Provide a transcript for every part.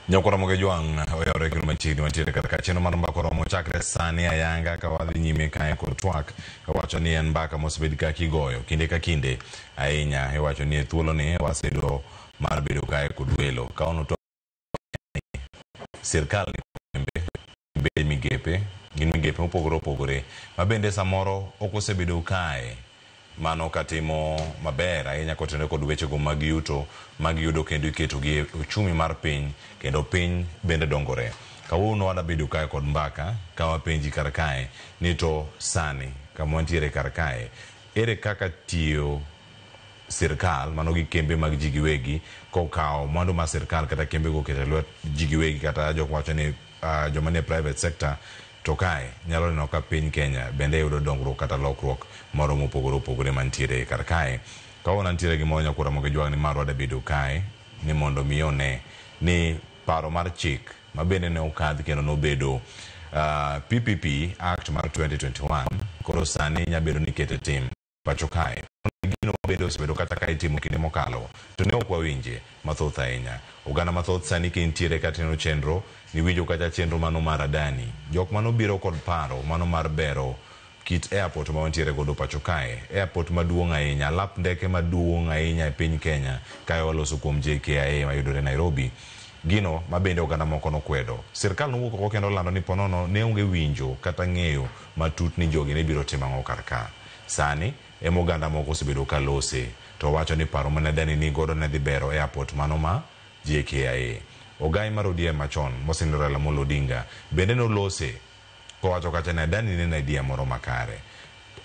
Nyoko Ramogi Jwang' oyawore kendo machiegni wantiere kar ka chenro mar mbaka oromo chakre sani ayanga ka wadhi nyime kae kod twak iwacho ni en mbaka mosebed ka kigoyo kinde ka kinde ahinya iwacho ni e thuoloni waseyudo mar bedo kae kod welo kawono to sirkal ni kembe migepe gin migepe mopogore opogore ma bende samoro ok osebedo kae mano katimo maber ahinya kotenore kod wechego mag yuto magiyudo kendo iketogi e uchumi mar piny kendo piny bende dongore. Kawuono wadwa bedo kae kod mbaka ka wapenji kar kae ni to sani kama wantiere kar kae ere kaka tiyo sirkal mano gi kembe mag ji giwegi kokawo mwandu mar sirkal kata kembe go oketo e lwet ji giwegi kata jok wacho ni joma nie private sector to kae nyalo neno ka piny Kenya bende yudo dongruok kata lokruok moro mopogore opogore mantiere kar kae. Kawuono antiere gi moro nyakwar Ramogi Jwang' ni mar wada bedo kae ni mondo mi one ni paro mar chik ma bende ne okadh kendo nobedo PPP Act mar 2021 koro sani nyabedo ni ikete tim pacho kae. Gino bende osebedo kata ka itimo kinde mokalo to ne ok wawinje mathoth ahinya. Oganda mathoth sani ka intiere kata ineno chenro niwinjo kata chenro mano mar Adani. Jok manobiro kod paro mano mar bero kit airport ma wantiere godo pacho kae. Airport maduong' ahinya, alap ndeke maduong' ahinya e piny Kenya kae waloso kuom JKIA mayudore Nairobi. Gino ma bende oganda moko nokwedo. Sirkal nowuok oko kendo olando ni ponono ne onge winjo kata ng'eyo matut ni jogi ne biro timo ang'o kar ka. Sani ema oganda moko osebedo ka lose to wacho ni paro mane Adani ni godo ne dhi bero airport mano ma JKIA. Ogai mar ODM machon mosenindo Raila Amolo Odinga bende nolose kowacho kacha ni Adani ne en idea moro makare.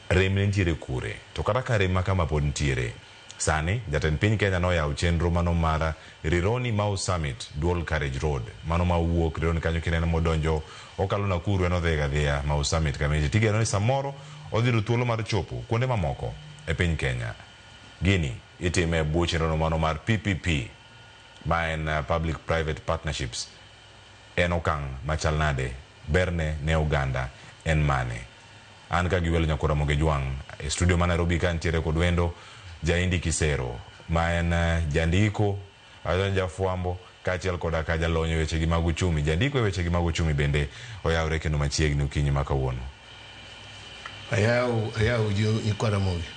Rem ne nitiere kure? To kata ka rem ma kama pod nitiere, sani jatend piny Kenya noyawo chenro mano mar Rironi Mau Summit Dual Carriage Road. Mano ma wuok Rironi kanyo kineno modonjo okalo Nakuru en odhi ga dhiya Mau Summit kama entie. Tigeno ni samoro odhi yudo thuolo mar chopo kuonde mamoko e piny Kenya. Gini itime e bwo chenro mano mar PPP ma en Public Private Partnerships. En okang' machal nade? Berne ne oganda en mane? An ka gi welo nyakwar Ramogi Jwang' e studio ma Nairobi ka nitiere kod wendo Jaindi Kisero ma en jandiko, jafwambo kaachiel koda ka jalony e wechegi mag uchumi. Jandiko e wechegi mag uchumi bende oyawre kendo machiegni okinyi ma kawuono. Ayaw, ayaw ji nyikwa Ramogi.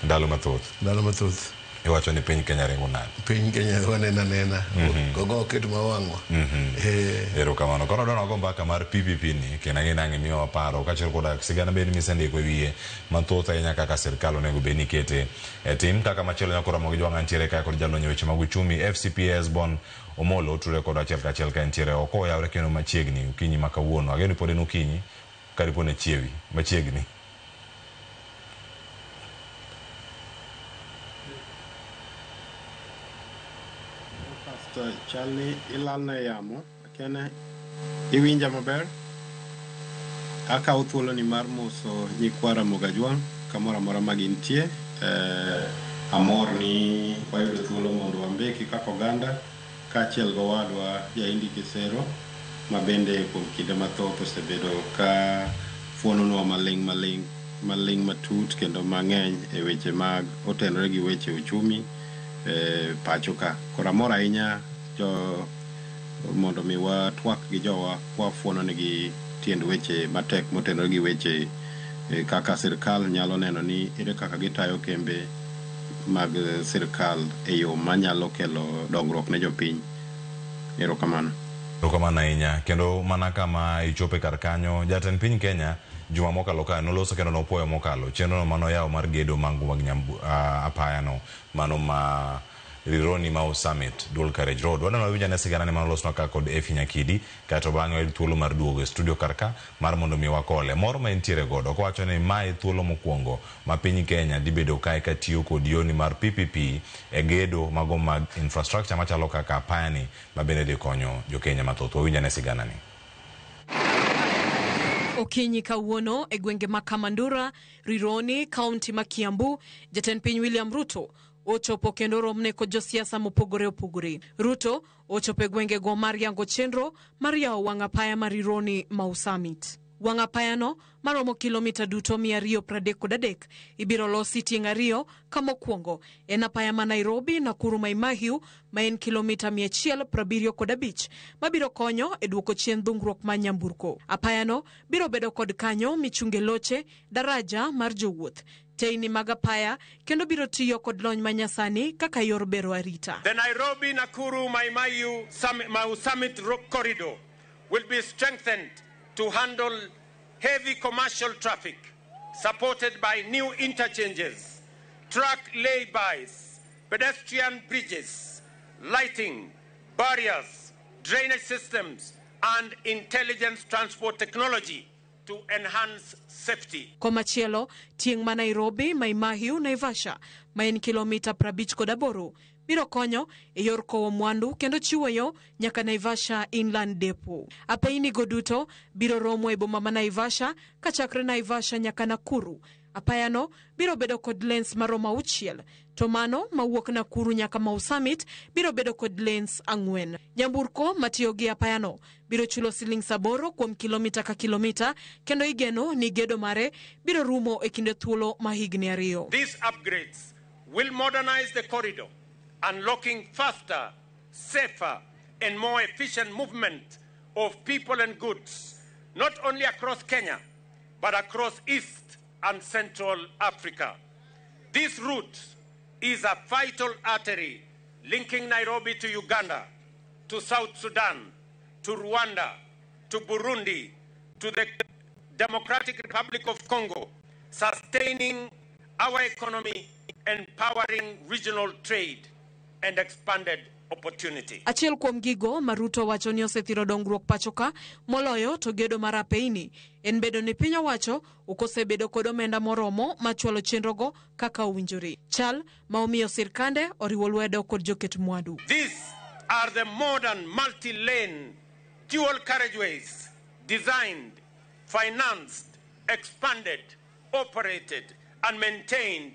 Ndalo mathoth. Ndalo mathoth. Iwacho ni piny Kenya ringo nade? Piny Kenya waneno anena. Gogo oket ma wang'wa. Erokamano. Koro adwa nago mbaka mar PPP ni kendo ang'e nang'e miyowa paro kaachiel koda sigana bende misendiko e wiye mathoth ahinya kaka sirkal onego bed ni kete e tim. Kaka machielo nyako Ramogi Jwang' antiere kae kod jalony e weche mag uchumi FCPA Hesbon Omolo otudore kodwa achiel kachiel ka entiere oko oyawre kendo machiegni okinyi ma kawuono. Ageno ni pod en okinyi karipo ne chiewi machiegni. Pastor, chal ni ilalna e yamo, akiane iwinja maber? Akawo thuoloni mar moso nyikwa Ramogi Ajwang' kamoro amora ma gintie. Amor ni wayudo thuolo mondo wambeki kaka oganda kaachiel gowadwa Jaindi Kisero ma bende kuom kinde mathoth osebedo ka fuononwa maling' maling' maling' matut kendo mang'eny e weche mag otenore gi weche uchumi e pacho ka. Koro amor ahinya jo mondo mi watwak gi jowa kwafuono negi tiend weche matek motenore gi weche kaka sirkal nyalo neno ni ere kaka gitayo kembe mag sirkal e yo manyalo kelo dongruok ne jopiny. Erokamano. Erokamano ahinya. Kendo mana kama ichope kar kanyo, jatend piny Kenya juma mokalo kae noloso kendo nopuoyo mokalo chenro no manoyawo mar gedo mag apaya no mano ma Rironi Mau Summit Dual Carriage Road. Wadwa winjo ane sigana ni manolosnwa ka kod Effie Nyakidi kaeto bang'e wayud thuolo mar duogo e studio kar ka mar mondo mi wakole mor ma entiere godo kowacho ni mae thuolo mokwongo ma piny Kenya dhi bedo kae katiyo kod yoni mar PPP e gedo mago mag infrastructure machalo kaka apaya ni ma bende dhi konyo jo Kenya mathoth. Wawinj ane sigana ni. Okinyi kawuono e gwenge ma Kamandura, Rironi, kaunti ma Kiambu, jatend piny William Ruto ochopo kendo romne kod josiasa mopogore opogore. Ruto ochopo e gwenge go mar yango chenro mar yawo wang' apaya mar Rironi Mau Summit. Wang' apayano maromo kilomita duto 233 ibiro losi tieng' ariyo ka mokwongo en apaya ma Nairobi Nakuru Mai Mahiu ma en kilomita 175 mabiro konyo e duoko chien dhungruok mar nyamburko. Apayano biro bedo kod kanyo michunge loche, daraja mar jowuoth, teyni mag apaya kendo biro tiyo kod lony manyasani kaka yor bero arita. The Nairobi Nakuru Mai Mahiu Mau Summit Corridor will be strengthened to handle heavy commercial traffic, supported by new interchanges, truck laybys, pedestrian bridges, lighting, barriers, drainage systems, and intelligent transport technology to enhance safety. Komachielo, tieng' ma Nairobi, Mai Mahiu, Naivasha, ma en kilomita 58 biro konyo e yor kowo mwandu kendo chiwo yo nyaka Naivasha Inland Depot. Apeyni go duto biro romo e boma ma Naivasha kachakre Naivasha nyaka Nakuru. Apayano biro bedo kod lanes maromo 6, to mano mawuok Nakuru nyaka Mau Summit biro bedo kod lanes 4. Nyamburko matiyo gi apayano biro chulo siling 8 kuom kilomita ka kilomita kendo igeno ni gedo mare biro rumo e kinde thuolo ma higni 2. These upgrades will modernize the corridor, unlocking faster, safer, and more efficient movement of people and goods, not only across Kenya, but across East and Central Africa. This route is a vital artery linking Nairobi to Uganda, to South Sudan, to Rwanda, to Burundi, to the Democratic Republic of Congo, sustaining our economy and powering regional trade and expanded opportunity. Achiel kuom gigo ma Ruto wacho ni osethiro dongruok pacho ka moloyo to gedo mar apeyni en bedo ni piny owacho ok osebedo kod omenda moromo machwalo chenrogo kaka owinjore. Chal ma omiyo sirkande oriwo lwedo kod joket mwandu. These are the modern multi-lane dual carriageways designed, financed, expanded, operated and maintained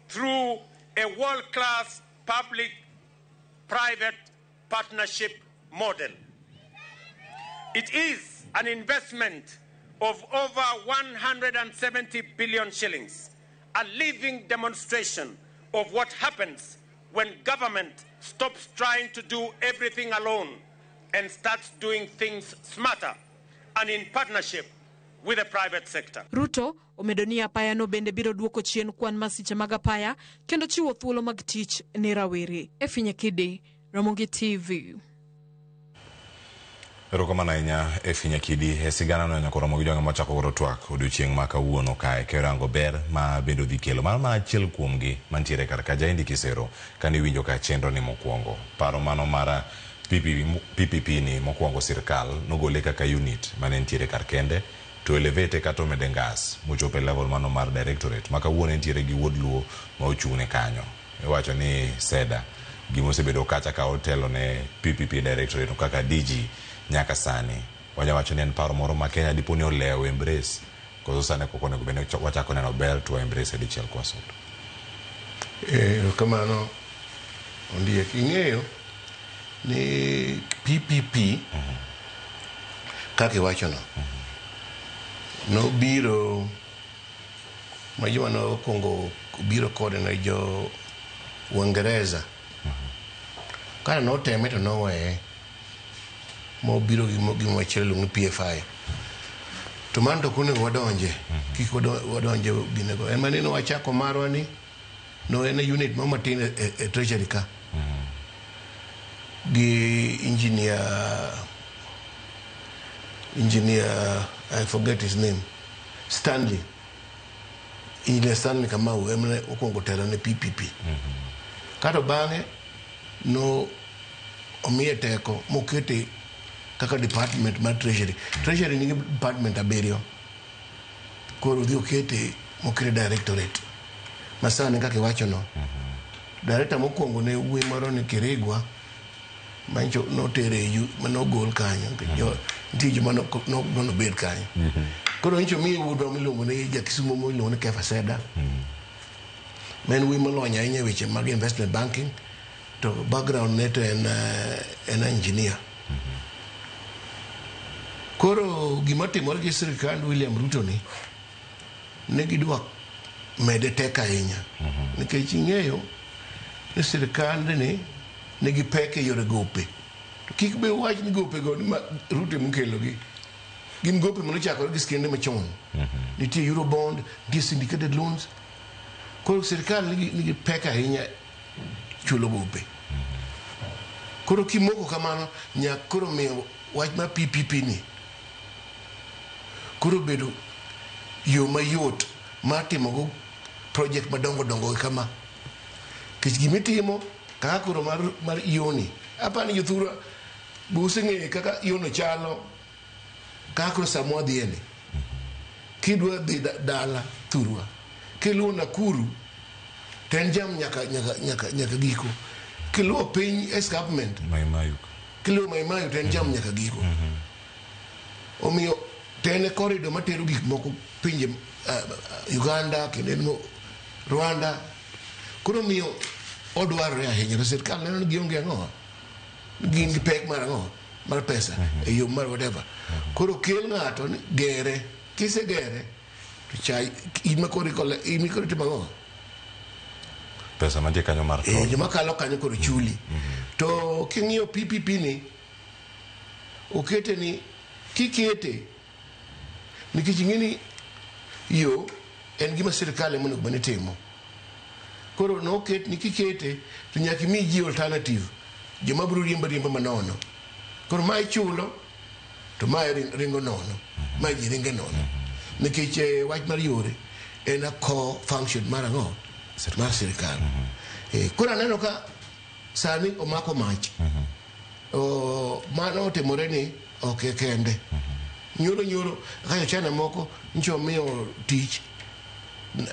through a world-class public-private partnership model. It is an investment of over 170 billion shillings, a living demonstration of what happens when government stops trying to do everything alone and starts doing things smarter and in partnership with the private sector. Ruto omedo ni apayano bende biro duoko chien kwan masiche mag apaya kendo chiwo thuolo mag tich ne rawere. Efi Nyakidi, Ramogi TV. Erokamano ahinya Efi Nyakidi e sigana no nyaka Ramogi Jwang' machako godo twak odiochieng' ma kawuono kae kerango ber ma bende odhi kelo. Mano mana achiel kuomgi mantiere kar ka Jaindi Kisero kane iwinjo ka chenro ni mokwongo. Paro mano mar PPP ni mokwongo sirkal nogole kaka unit mane nitiere kar kende to elevate kata omede ngas mochopo e level mano mar directorate ma kawuono entiere gi wuod Luo ma ochung'ne kanyo. Iwacho ni Seda gima osebedo kacha ka otelo ne PPP directorate kaka DG nyaka sani. Wanya wacho ni en paro moro ma Kenya dipo ni olewo embrace koso sani koko onego bed ni wachako neno ber to embrace dichiel kwa sudo. Erokamano Ondiek. Ing'eyo ni PPP kaka iwachono nobiro ma joma nokwongo biro kode ne jo Uingereza. Kane noteme to noweye mobiro gi gima chielo iluongo ni PFI. To mano to ok onego wadonje, kik wadonje ginego. En mana ni wachako marwa ni no en unit moro matin e treasury ka. Gi engineer I forget his name, Stanley. Engineer Stanley Kamau ema ne okwongo telo ne PPP. Kato bang'e no omiye teko mokete kaka department mar treasury. Treasury nigi department 7. Koro odhi okete mokete directorate. Ma sani kaka iwachono. Director mokwongo ne wuoyi moro ni Kirigwa mancho notere manogol kanyo. Nitie joma nobed kanyo. Koro nyicho miye wuodwa miluongo ni ja Kisumu miluongo ni Kefa Seda. Ma en wuoyi molony ahinya e weche mag investment banking to background ne to en engineer. Koro gima timore gi sirkand William Ruto ni, ne gidwa mede tek ahinya. Nikech ing'eyo ni sirkand ni nigi pek e yore gope. To kik be wach ni gope go ni ma Ruto emokelogi. Gin gope manochakore gi skende machon. Nitie Eurobond, nitie syndicated loans. Koro sirkal nigi pek ahinya chulo gope. Koro kimoko kamano, nyaka koro miyo wach mar PPP ni koro bedo yo mayot mar timo go project madongo dongo kama. Nikech gimitimo kaka koro mar yoni, apani jothurwa be useng'eyo kaka yono chalo, kaka koro sama wadhiye ni. Kidwa dhi dala thurwa, kiluwo Nakuru to en jam nyaka giko. Kiluwo piny escarpment, Mai Mahiu. Kiluwo Mai Mahiu to en jam nyaka giko. Omiyo to en e corridor matero gik moko pinje Uganda kendo en Rwanda. Koro omiyo odwarore ahinya to sirkal neno ni gionge ang'o, gin gi pek mar ang'o, mar pesa e yo mar whatever. Koro kel ng'ato ni gere, kisegere to cha in ma koro in koro itimo ang'o? Pesa mantie kanyo mar toll. Joma kalo kanyo koro chuli. To king'iyo PPP ni, okete ni kikete nikech ing'e ni yo en gima sirkal ema onego bed ni timo. Koro noket ni kikete to nyaka imi ji alternative, joma biro riembo riembo manono. Koro ma ichulo to ma ringo nono, ma ji ringe nono. Nikech wach mar yore en a core function mar ang'o? Mar sirkal. Koro aneno ka sani omako mach. Mano otimore ni ok e kende. Nyoro nyoro kaka jo China moko nyicha omiyo tich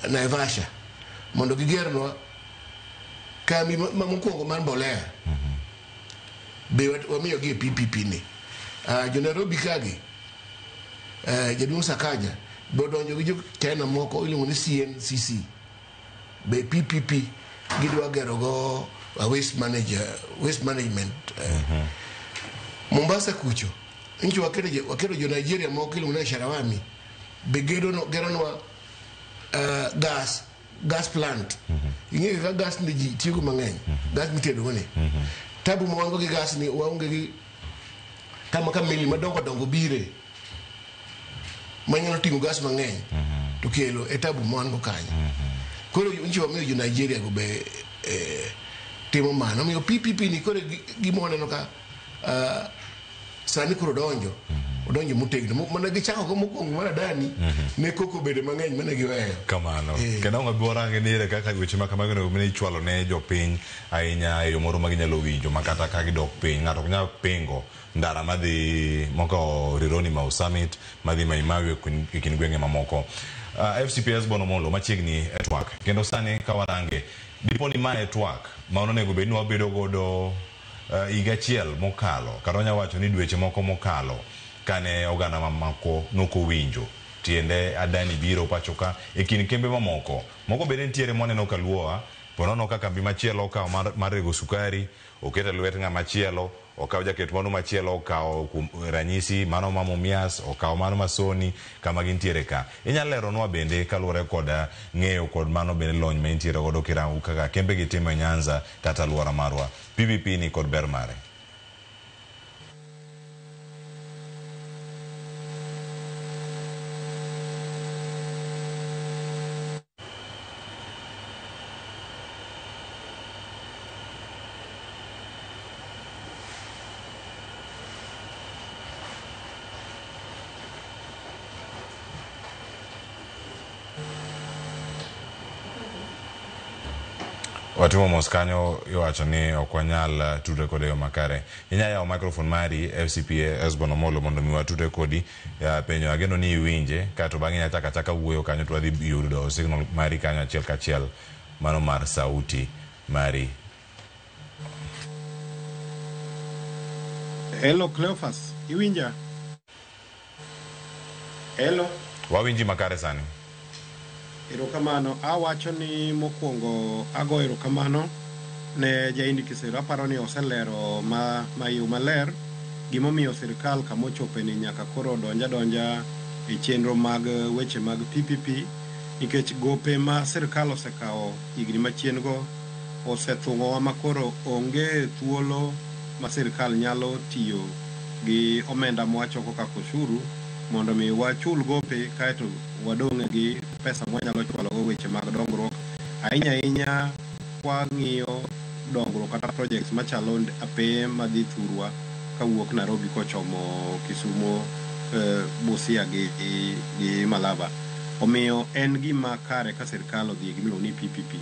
Naivasha mondo gigernwa kambi ma mokwongo mar mbolea. Be wamiyogi e PPP ni. Jo Nairobi kagi, jaduong' Sakaja be odonjo gi jo China moko iluongo ni CNCC. Be PPP gidwa gero go a waste manager, waste management. Mombasa kucho nyicha waketo jo Nigeria moko iluongo ni Sharawami be geronwa gas plant. Ing'eyo ka gas ni ji tiyogo mang'eny, gas mitedo go ni. Tabu ma wan go gi gas ni waonge gi kama ka meli madongo dongo bire manyalo ting'o gas mang'eny to kelo e tabu ma wan go kanyo. Koro nyicha wamiyo jo Nigeria go be timo mano. Omiyo PPP ni koro gima waneno ka sani koro odonjo motegno. Mana gichako go mokwongo mar Adani, ne koko obedo mang'eny mane giweyo. Kamano. Kendo ang' wabi warange ni ere kaka weche ma kamago onego bed ni ichwalo ne jopiny ahinya e yo moro ma ginyalo winjo ma kata ka gidok piny ng'ato ok nyal pingo ndara madhi mokawo Rironi Mau Summit madhi Mai Mahiu e kind gwenge mamoko. FCPS Bono Molo machiegni e twak kendo sani ka warange dipo ni mae twak ma onego bed ni wabedo godo higa achiel mokalo kata wanyalo wacho ni dweche moko mokalo kane oganda mamako nokowinjo tiende Adani biro pacho ka e kind kembe mamoko moko bende nitiere mwaneno kaluowa ponono ka kambi machielo okawo mar rego sukari oketo e lwet ng'ama chielo okawo jaket mwandu machielo okawo kuom ranyisi mano ma Mumias okawo mano ma Sony kama gintiere ka inyalo leronwa bende kaluwore kod ng'eyo kod mano bende lony ma intiere godo kirango kaka kembe gi timo e Nyanza kata alwora marwa PPP ni kod ber mare. Watimo mos kanyo iwacho ni ok wanyal tudre kode e yo makare. Inyalo yawo microphone mari FCPA Esbon Omolo mondo mi watudre kodi. Penjo ageno ni iwinje kaeto bang'e inyalo chako achaka wuoyo kanyo to wadhi yudo signal mari kanyo achiel kachiel mano mar sauti mari. Hello Cleophas, iwinja? Hello. Wawinji makare sani. Erokamano. Awacho ni mokwongo ago erokamano ne Jaindi Kisero. Aparo ni oselero ma yo maler Gimomiyo sirikal kamochope ni nyaka koro donja donja e chenro mag weche mag PPP nikech gope ma sirikal osekawo higni machien go osethung'owa ma koro onge thuolo ma sirikal nyalo tiyo gi omenda mwachoko kaka ushuru mondo mi wachul gope kaeto wadong' gi pesa mwanyalo chwalo go weche mag dongruok ahinya ahinya kwang'iyo dongruok kata projects machalo apeye madhi thurwa kawuok Nairobi kochomo Kisumo, Busia gi Malaba. Omiyo en gima kare ka sirikal odhi e gimiluongo ni PPP.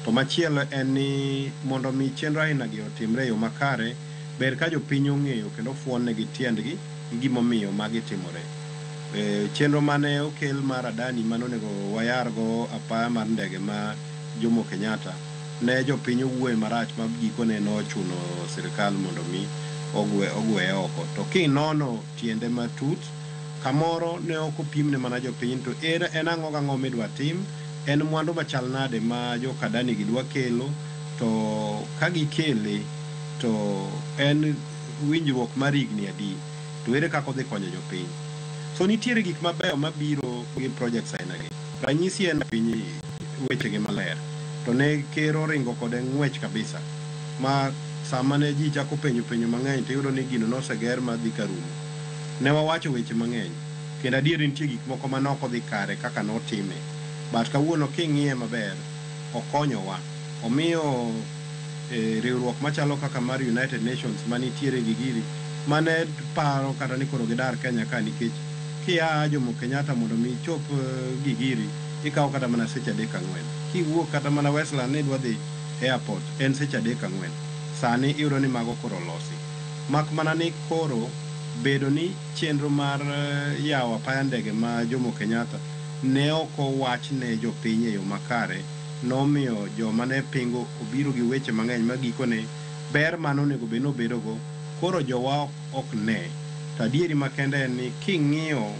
To machielo en ni mondo mi chenro aina gi otimre e yo makare, ber ka jopiny ong'eyo kendo ofuon negi tiendgi gi gimomiyo magi timore. Chenro mane okel mar Adani mane onego wayar go apaya mar ndege ma Jomo Kenyatta ne jopiny owuoye marach ma gikone nochuno sirikal mondo mi ogweye oko. To kinono tiende matut, kamoro ne ok opimne mana jopiny to en ang'o gang'o midwa tim, en mwandu machal nade ma jo Adani gi dwa kelo, to ka gikele to en winjruok mar higni adi, to ere kaka odhi konyo jopiny. So nitiere gik mabeyo mabiro gi projects aina gi. Ranyisi en piny wechege maler. To ne ker oringo kode ng'wech kabisa. Ma sama ne ji chako penjo penjo mang'eny to iyudo ni gino noseger ma dhi karumo. Ne wawacho weche mang'eny. Kendo adier nitie gik moko mane ok odhi kare kaka notime. But kawuono king'iye maber, okonyowa. Omiyo riwruok machalo kaka mar United Nations manitiere gi giri mane paro kata ni koro gidar Kenya ka nikech kia Jomo Kenyatta mondo mi ichop Gigiri ikawo kata mana seche 3 4. Kiwuok kata mana Westland ni idwa dhi airport en seche 3 4. Sani iyudo ni mago koro olosi. Mak mana ni koro bedo ni chenro mar yawo apaya ndege ma Jomo Kenyatta ne ok owach ne jopiny e yo makare nomiyo joma ne pingo obiro gi weche mang'eny ma gikone ber mane onego bed ni obedogo koro jowa ok ne. To adieri makende en ni king'iyo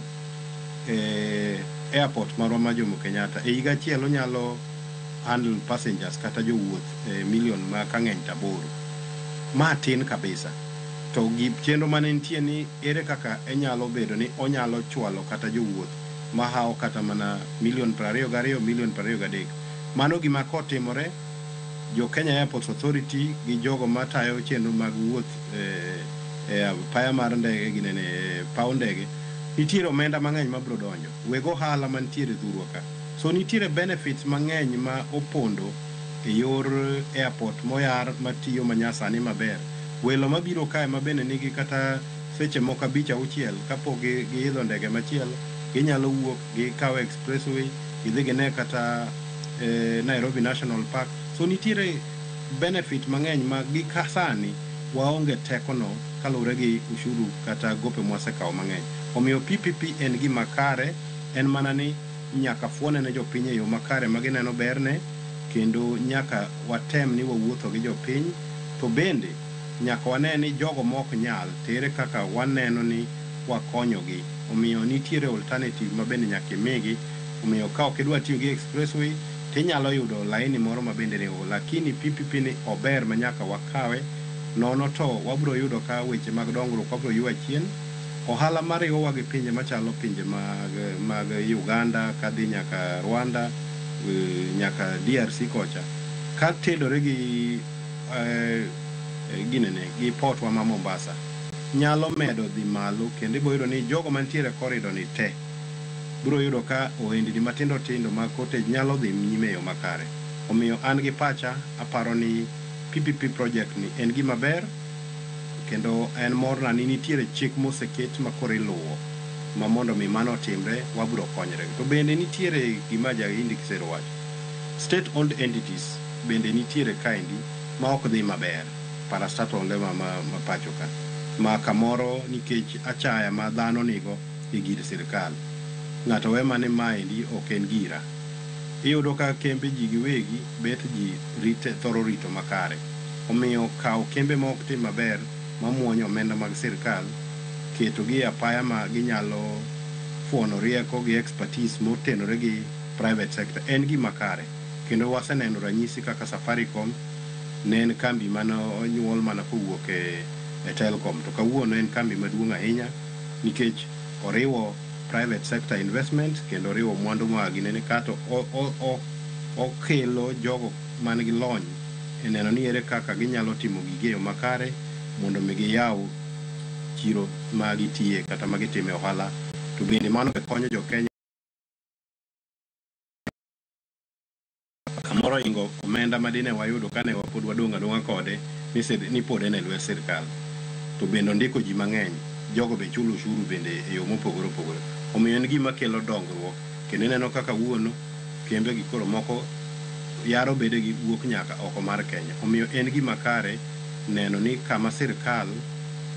airport marwa ma Jomo Kenyatta e higa achiel onyalo handle passengers kata jowuoth million ma kang'eny to 8. Ma tin kabisa. To gi chenro mane nitie ni ere kaka enyalo bedo ni onyalo chwalo kata jowuoth mahawo kata mana million 22, million 23. Mano gima kotimore, jo Kenya Airports Authority gi jogo matayo chenro mag wuoth apaya mar ndege ginene paw ndege, nitiere omenda mang'eny mabiro donjo. Weg ohala mantiere thurwa ka. So nitiere benefits mang'eny ma opondo e yor airport moyar matiyo manyasani maber. Welo mabiro kae ma bende nigi kata seche moko 5 6 kapok giidho ndege machielo, ginyalo wuok gikawo expressway, gidhi gine kata Nairobi National Park. So nitiere benefit mang'eny ma gi sani waonge tekono kaluwore gi ushuru kata gope mwasekawo mang'eny. Omiyo PPP en gima kare, en mana ni nyaka fuone ne jopiny e yo makare ma gineno berne, kendo nyaka watem ni wawuotho gi jopiny, to bende nyaka wane ni jogo mok nyal tere kaka waneno ni wakonyogi. Omiyo nitiere alternative ma bende nyaka imigi. Omiyo ka ok idwa tiyo gi expressway tinyalo yudo laini moro ma bende ringo, lakini PPP ni ober ma nyaka wakawe, nono to wabiro yudo ka weche mag dongruok wabiro ywa chien. Ohala mariwowa gi pinje machalo pinje mag Uganda kadhi nyaka Rwanda, nyaka DRC kocha, ka tedore gi ginene gi portwa ma Mombasa nyalo medo dhi malo, kendo ibiro yudo ni jogo mantiere e corridor ni te biro yudo ka ohendni matindo tindo mag cottage nyalo dhi nyime e yo makare. Omiyo an gi pacha aparo ni PPP project ni en gima ber, kendo en morna ni nitiere chik moseket ma koro iluwo ma mondo mi mano otimre wabiro konyre. To bende nitiere gima Jahindi Kisero wacho, state owned entities bende nitiere kaendi ma ok dhi maber, parastatal ma pacho ka ma kamoro nikech achaya ma dhano nigo e gir sirikal, ng'ato we mane maendi ok en gira. Iyudo ka kembe ji giwegi bet ji thoro rito makare. Omiyo kawo kembe ma ok tim maber mamuonyo omenda mag sirikal, ketogi e apaya ma ginyalo fuono rieko gi expertise motenore gi private sector en gima kare. Kendo waseneno ranyisi kaka Safaricom ne en kambi mane onyuol mana kowuok e e Telkom. To kawuono en kambi maduong' ahinya nikech oriwo private sector investment kendo oriwo mwandu moa ginene kato okelo jogo man gi lony e neno ni ere kaka ginyalo timo gigi e yo makare mondo mi giyaw chiro ma gitiye kata ma gitime ohala. To bende mano be konyo jo Kenya kamoro ingo omenda madine wayudo kane pod wadong' adong'a kode ni pod en e lwet sirkal. To bende ondiko ji mang'eny, jogo be chulo ushuru bende e yo mopogore opogore. Omiyo en gima kelo dongruok kendo ineno kaka wuono kembe gi koro moko yaro bedegi wuok nyaka oko mar Kenya. Omiyo en gima kare neno ni kama sirkal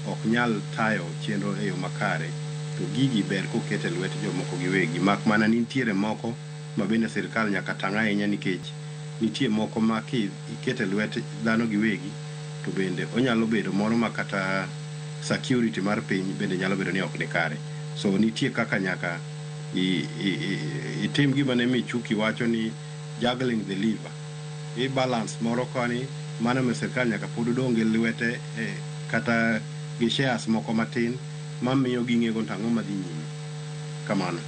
ok nyal tayo chenro e yo makare to gigi ber koket e lwet jomoko giwegi. Mak mana nitiere moko ma bende sirkal nyaka tang' ahinya nikech nitie moko ma kiketo e lwet dhano giwegi to bende onyalo bedo moro ma kata security mar piny bende nyalo bedo ni ok ni kare. So nitie kaka nyaka itim gima ne Michuki wacho ni juggling the lever. I balance moro koni mano ma sirkal nyaka pod odong' gi lwete kata gi shares moko matin mamiyo ging'ego to ang'o madhi nyime. Kamano.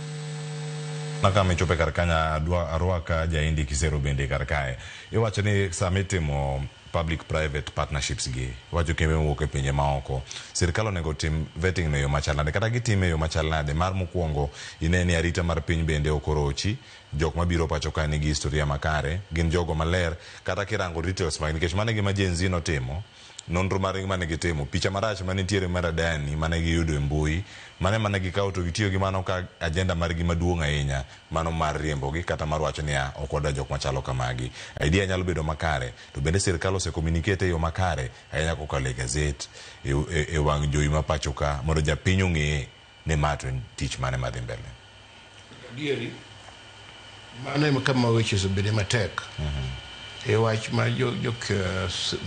Naka michope kar kanya arwaka Jaindi Kisero bende kar kae. Iwacho ni sama itimo public private partnerships gi, iwacho kembe mowuok e pinje maoko, sirkal onego tim vetting no e yo machal nade kata gitime e yo machal nade? Mar mokwongo ine ni arita mar piny bende ok orochi, jok mabiro pacho ka nigi historia makare, gin jogo maler, kata kirango details mag nikech mano e gima Gen Z notimo, nonro margi mane gitimo, picha marach manitiere mar Adani mane giyudo e mbui, mane mane gikawo to gitiyo gi mano ka agenda margi maduong' ahinya, mano mar riembogi kata mar wacho niya ok wadwa jok machalo kamagi. Idea nyalo bedo makare, to bende sirkal ose communicate e yo makare ahinya kokalo e gazet, e wang' jowi ma pacho ka, mondo japiny ong'e ni ma to en tich mane madhi mbele. Adieri, mano ema kama weche osebede matek. E wach ma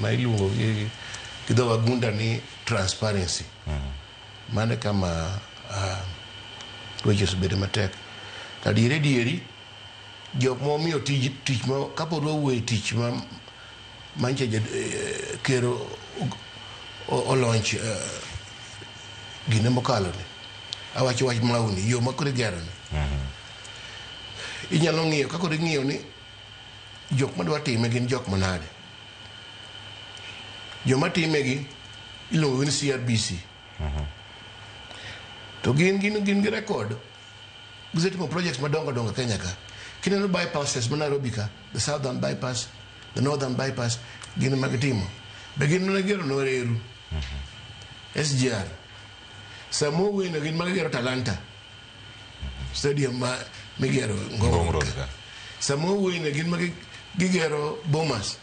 ma iluongo gi dho wagunda ni transparency. Mano kama weche osebede matek. To adieri jok momiyo tich ma kapod wawuoyo e tich ma manche ker olaunch gine mokalo ni. Awacho wach mauni, yo ma koro igero ni. Inyalo ng'iyo ka koro ing'iyo ni jok madwa time gin jok manade. Joma time gi iluongo ni CRBC. To gin gi record. Gisetimo projects madongo dongo Kenya ka. Kineno bypasses ma Nairobi ka, the southern bypass, the northern bypass, gin ema gitimo. Be gin mana gero no reru. SGR. Samo weno gin ma gigero Talanta. Stadium ma migero Ngong Road ka. Samo weno gin ma gigero Bomas.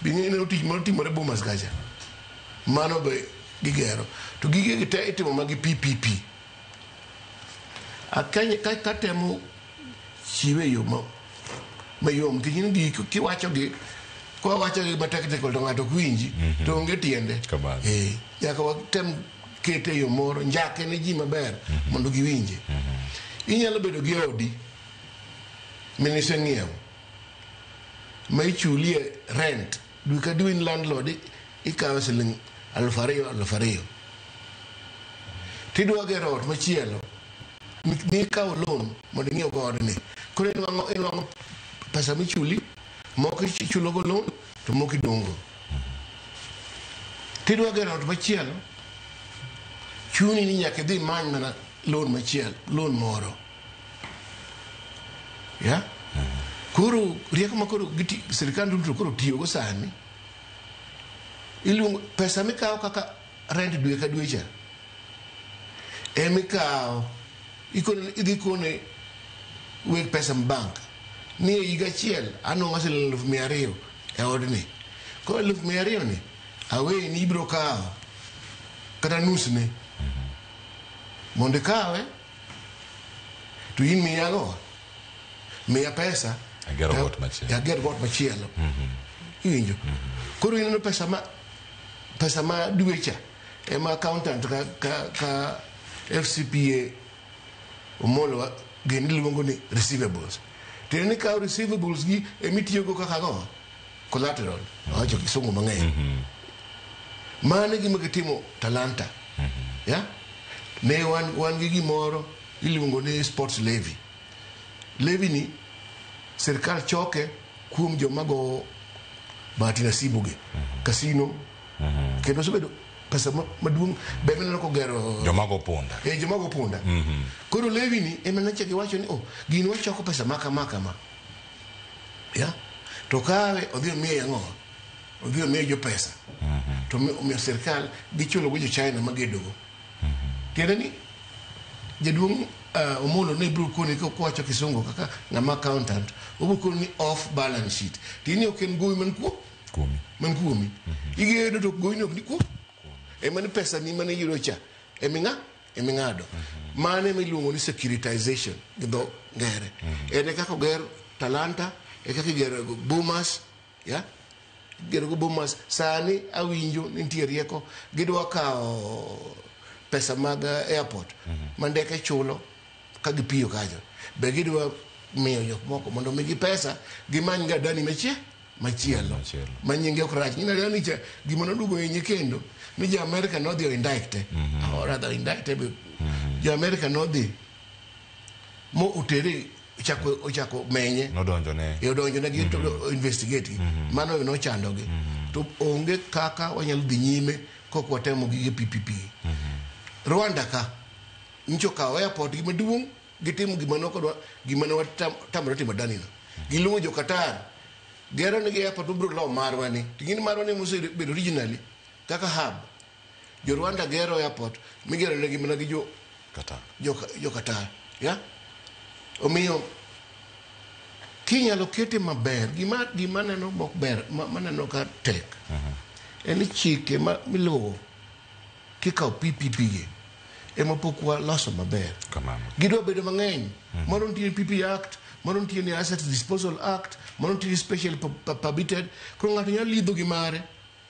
Bineno tich motimore Bomas kacha. Mano be gigero. To gige gi te itimo ma gi PPP. Akenya ka temo chiwe yo mayom nikech in gi kiwacho gi kwa wacho gi matek tek to ng'ato ok winji to onge tiende. Nyaka watem kete yo moro njake ne ji maber mondo giwinje. Inyalo bedo gi odi miniseng'iewo ma ichulie rent dwe ka dwe in landlord ikawo siling 2,000 2,000. Tidwa gero ot machielo mikawo loan mondo ing'iew go odni. Koro inwang'o pesa michuli, moko ichulogo loan to moko idong'go. Tidwa gero ot machielo, chuni ni nyaka idhi imany mana loan machielo, loan moro. Ya? Koro rieko ma koro sirkal duto koro tiyogo sani, iluongo pesa mikawo kaka rent dwe ka dwe cha, emikawo idhi kone weg pesa bank ni e higa achiel anwang'o siling 200,000 e odni. Koro 200,000 ni aweyi ni ibiro kawo kata nus ne mondo ikawe to in miya go miya pesa agero got machielo. Ager got machielo. Iwinjo? Koro ineno pesa ma dwe cha ema accountant ka FCPA Omolo gin iluongo ni receivables. Tiende ni kawo receivables gi emitiyogo kaka go collateral. Awacho kisungu mang'eny. Mano e gima gitimo Talanta. Yeah? Ne wan gi gimoro iluongo ni sports levy. Levy ni sirkal choke kuom joma go bahati nasibu gi. Casino. Kendo osebedo pesa maduong' be mineno kogero Joma go punda. Eh, joma go punda. Koro levy ni ema nyocha giwacho ni oh, gini wachoko pesa ma kama kama. Yeah? To kawe odhi omiye ang'o? Odhi omiye jo pesa. To omiyo sirkal gichulo go jo China magedogo. Tiende ni jaduong' Omolo ne biro koni kowacho kisungu kaka ng'ama accountant, obiro koni ni off balance sheet. Tiende ni ok en gowi man kuo Kuomi. Man kuomi. Igedo to gowi ni ok ni kuo. Ema ni pesa ni mane iyudo cha eming'a eming'ado. Mano ema iluongo ni securitization gi dho ngere. En e kaka oger Talanta, e kaka igero Bomas, ya? Igero go Bomas. Sani awinjo ni nitie rieko gidwa kawo pesa mag airport ma ndeke chulo ka gipiyo kacha. Be gidwa miyo jok moko mondo omigi pesa gimany ga Adani machielo Machielo. Ma nyinge ok rach. Ng'ina Adani cha gima noduogo hinye kendo ni jo Amerika nodhi o indict or rather indict be jo Amerika nodhi mo otere ochako menye. Nodonjo ne. E odonjo ne gi to investigate gi. Mano nochando gi. To onge kaka wanyalo dhi nyime kok watemo gige PPP. Rwanda ka nyicho kawo airport gi maduong' gitimo gima ne ok gima ne watamore timo Adani no. Giluongo jo Qatar gero nigi airport mabiro lo marwa ni. To gin marwa ni mosebedo originally kaka hub. Jo Rwanda gero airport migero negi mana gi jo Qatar. Jo Qatar. Yeah? Omiyo kinyalo kete maber gima neno mok ber maneno ka tek. En ni chike ma miluwo kikawo PPP gi ema pok waloso maber. Kamano. Gidwa bedo mang'eny. Moro nitie PP Act, moro nitie ni Asset Disposal Act, moro nitie Special Permitted. Koro ng'ato nyalo lidho gi mare.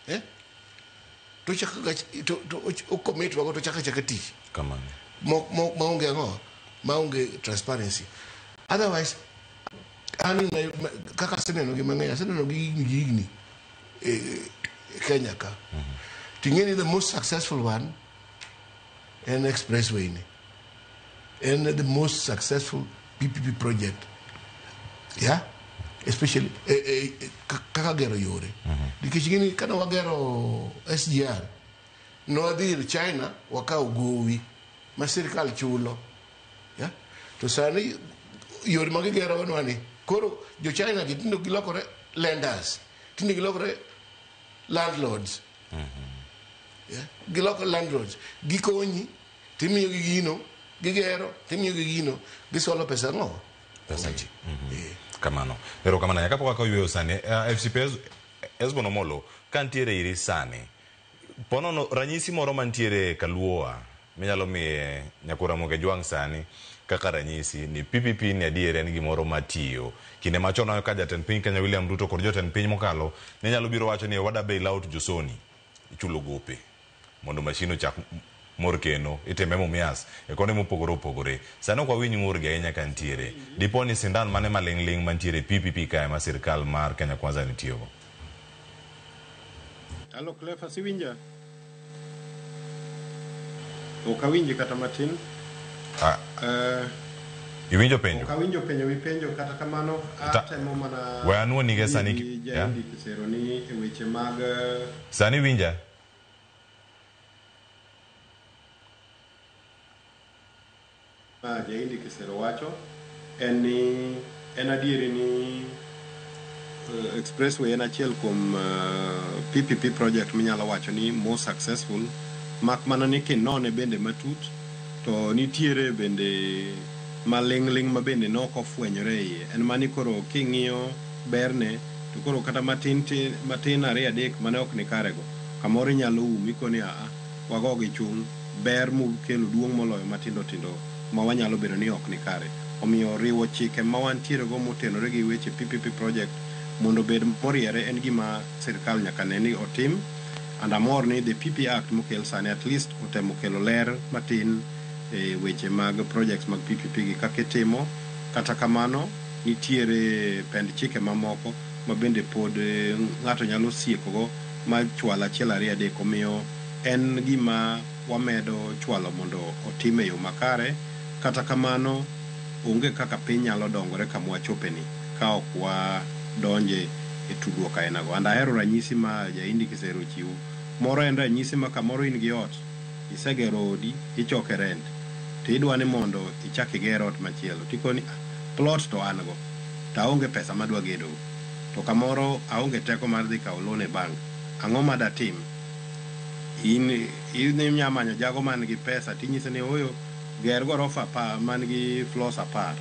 Eh? To chako to ocommit wago to chako achaka tich. Kamano. Maonge ang'o? Maonge transparency. Otherwise, an kaka aseneno gi mang'eny, aseneno gi higni gi higni e Kenya ka. Ting'e ni the most successful one en expressway ni. En the most successful PPP project. Yeah? Especially kaka gero yore. Nikech gini kane wagero SGR, ne wadhi ir China wakawo gowi ma sirkal chulo. Yeah? To sani yore ma gigero nwa ni koro jo China gi tinde gilokore lenders, tinde gilokore landlords. Yeah? Giloko landlords. Gikonyi, timiyo gi gino, gigero, timiyo gi gino, gisolo pesa ang'o? Pesa gi. Kamano. Erokamano ahinya. Kapok oyweyo sani, FCP Esbon Omolo, ka ntiere iri sani, ponono ranyisi moro mantiere Kaluoa minyalo miye Nyakura Ramogi Ajwang' sani kaka ranyisi ni PPP ni adier en gimoro matiyo. Kinde machon ka jatend piny Kenya William Ruto kod jotend piny mokalo ne nyalo biro wacho ni wada bail out Josoni ichulo gope mondo mashin ochak mor keno itime Mumias e konde mopogore opogore. Sani ok wawinj ng'ur gi ahinya ka ntiere. Dipo ni sindan mane maling' ling' mantiere PPP kae ma sirkal mar Kenya Kwanza ni tiyogo? Hello Cleophas, iwinja? Ok awinji kata matin. Iwinjo penjo? Ok awinjo penjo mipenjo, kata kamano atemo mana We anuonige sani gi Jaindi Kisero ni e weche mag Sani winja? Jaindi Kisero wacho en ni en adieri ni expressway en achiel kuom PPP project minyalo wacho ni more successful, mak mana ni kinone bende matut to nitiere bende maling'ling' ma bende nok ofwenyore e iye. En mani koro king'iyo berne to koro kata matin matin ariyo adek mane ok ni karego kamoro inyalo um ikoni aa wago gi chung' ber mokelo duong' moloyo matindo tindo ma wanyalo bedo ni ok ni kare. Omiyo riwo chike ma wantiere go motenore gi weche PPP project mondo obed moriere en gima sirkal nyaka ne ni otim. And amor ni the PP Act mokel sani at least otemo kelo ler matin e weche mag projects mag PPP gi kaka itimo. Kata kamano nitiere pend chike mamoko ma bende pod ng'ato nyalo sieko go Ma chwalo achiel ariyo adek omiyo en gima wamedo chwalo mondo otim e yo makare. Kata kamano onge kaka piny nyalo dongore kama wachopeni ka ok wadonje e tudruok ainago. And ahero ranyisi ma Jaindi Kisero ochiwo. Moro en ranyisi ma kamoro in gi ot, isegero odi, ichoke rent, to idwa ni mondo ichak iger ot machielo. Tikoni plot to an go, to aonge pesa madwa gedogo. To kamoro aonge teko mar dhi kawo loan e bank. Ang'o ma datim? In inya manyo jago man gi pesa tinyise ni ooyo ger gorofa apar man gi floors 10.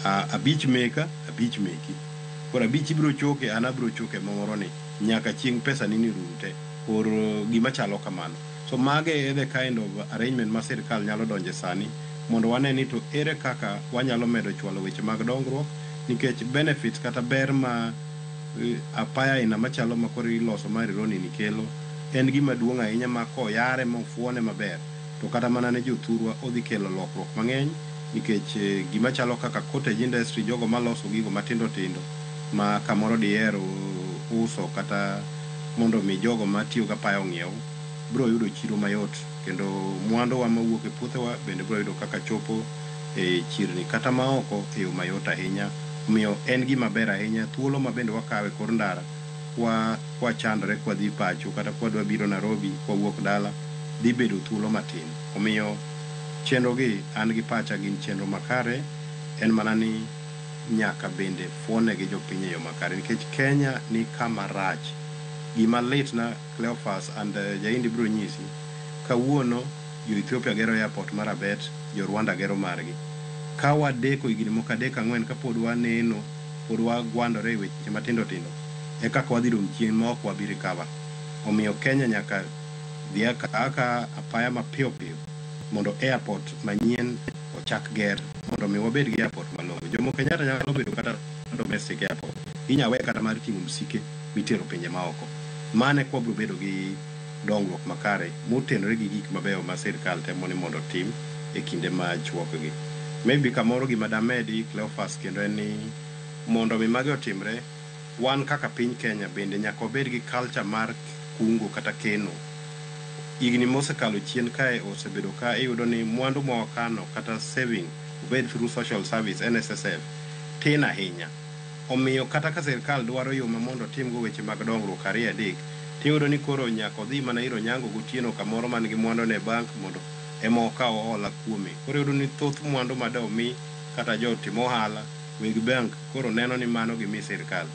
Abich meka, abich meki. Koro abich ibiro choke, an abiro choke moro ni nyaka chieng' pesa ni ni rum te. Or gima chalo kamano. So mage e the kind of arrangement ma sirkal nyalo donje sani mondo wane ni to ere kaka wanyalo medo chwalo weche mag dongruok nikech benefits kata ber ma apaya aina machalo ma koro iloso mar Rironi ni kelo en gima duong' ahinya ma koyare mofuone maber to kata mana ne jothurwa odhi kelo lokruok mang'eny nikech gima chalo kaka cottage industry, jogo maloso gigo matindo tindo ma kamoro diher uso kata mondo mi jogo matiyo gi apaya ong'iew biro yudo chiro mayot kendo mwanduwa mawuok e puothewa bende biro yudo kaka chopo e chirni kata maoko e yo mayot ahinya. Omiyo en gima ber ahinya thuolo ma bende wakawo e kor ndara kwa kwachandore kwadhi pacho kata kwadwa biro Nairobi kwawuok dala dhi bedo thuolo matin. Omiyo chenro gi an gi pacha gin chenro makare, en mana ni nyaka bende fuone gi jopiny e yo makare nikech Kenya ni kama rach. Gima litna Cleophas and Jaindi biro nyisi, kawuono jo Ethiopia gero airport mar Abet, jo Rwanda gero margi. Ka wadeko higni moko adek ang'wen kapod waneno, pod wagwandore e weche matindo tindo, e kaka wadhi dong' chien ma ok wabi recover. Omiyo Kenya nyaka dhi aka apaya mapiyo piyo mondo airport manyien ochak ger mondo mi wabed gi airport malong'o. Jomo Kenyatta nyalo bedo kata domestic airport. Inya we kata mar ting'o msike mitero pinje maoko. Mano eka wabiro bedo gi dongruok makare motenore gi gik mabeyo ma sirkal temo ni mondo otim e kinde machuokgi. Maybe kamoro gima damedi Cleophas kendo en ni mondo mi magi otimre, wan kaka piny Kenya bende nyaka wabed gi culture mar kungo kata keno. Higni mosekalo chien kae osebedo ka iyudo ni mwandu ma wakano kata saving obed through social service NSSF tin ahinya. Omiyo kata ka sirkal dwaro yo ma mondo otimgo weche mag dongruok ariyo adek, tiyudo ni koro nyaka odhi mana ir Onyango gotieno kamoro man gi mwandu ne e bank mondo ema okaw hola kuome. Koro iyudo ni thoth mwandu ma domi kata jotim ohala weg bank koro neno ni mano gimi sirkal.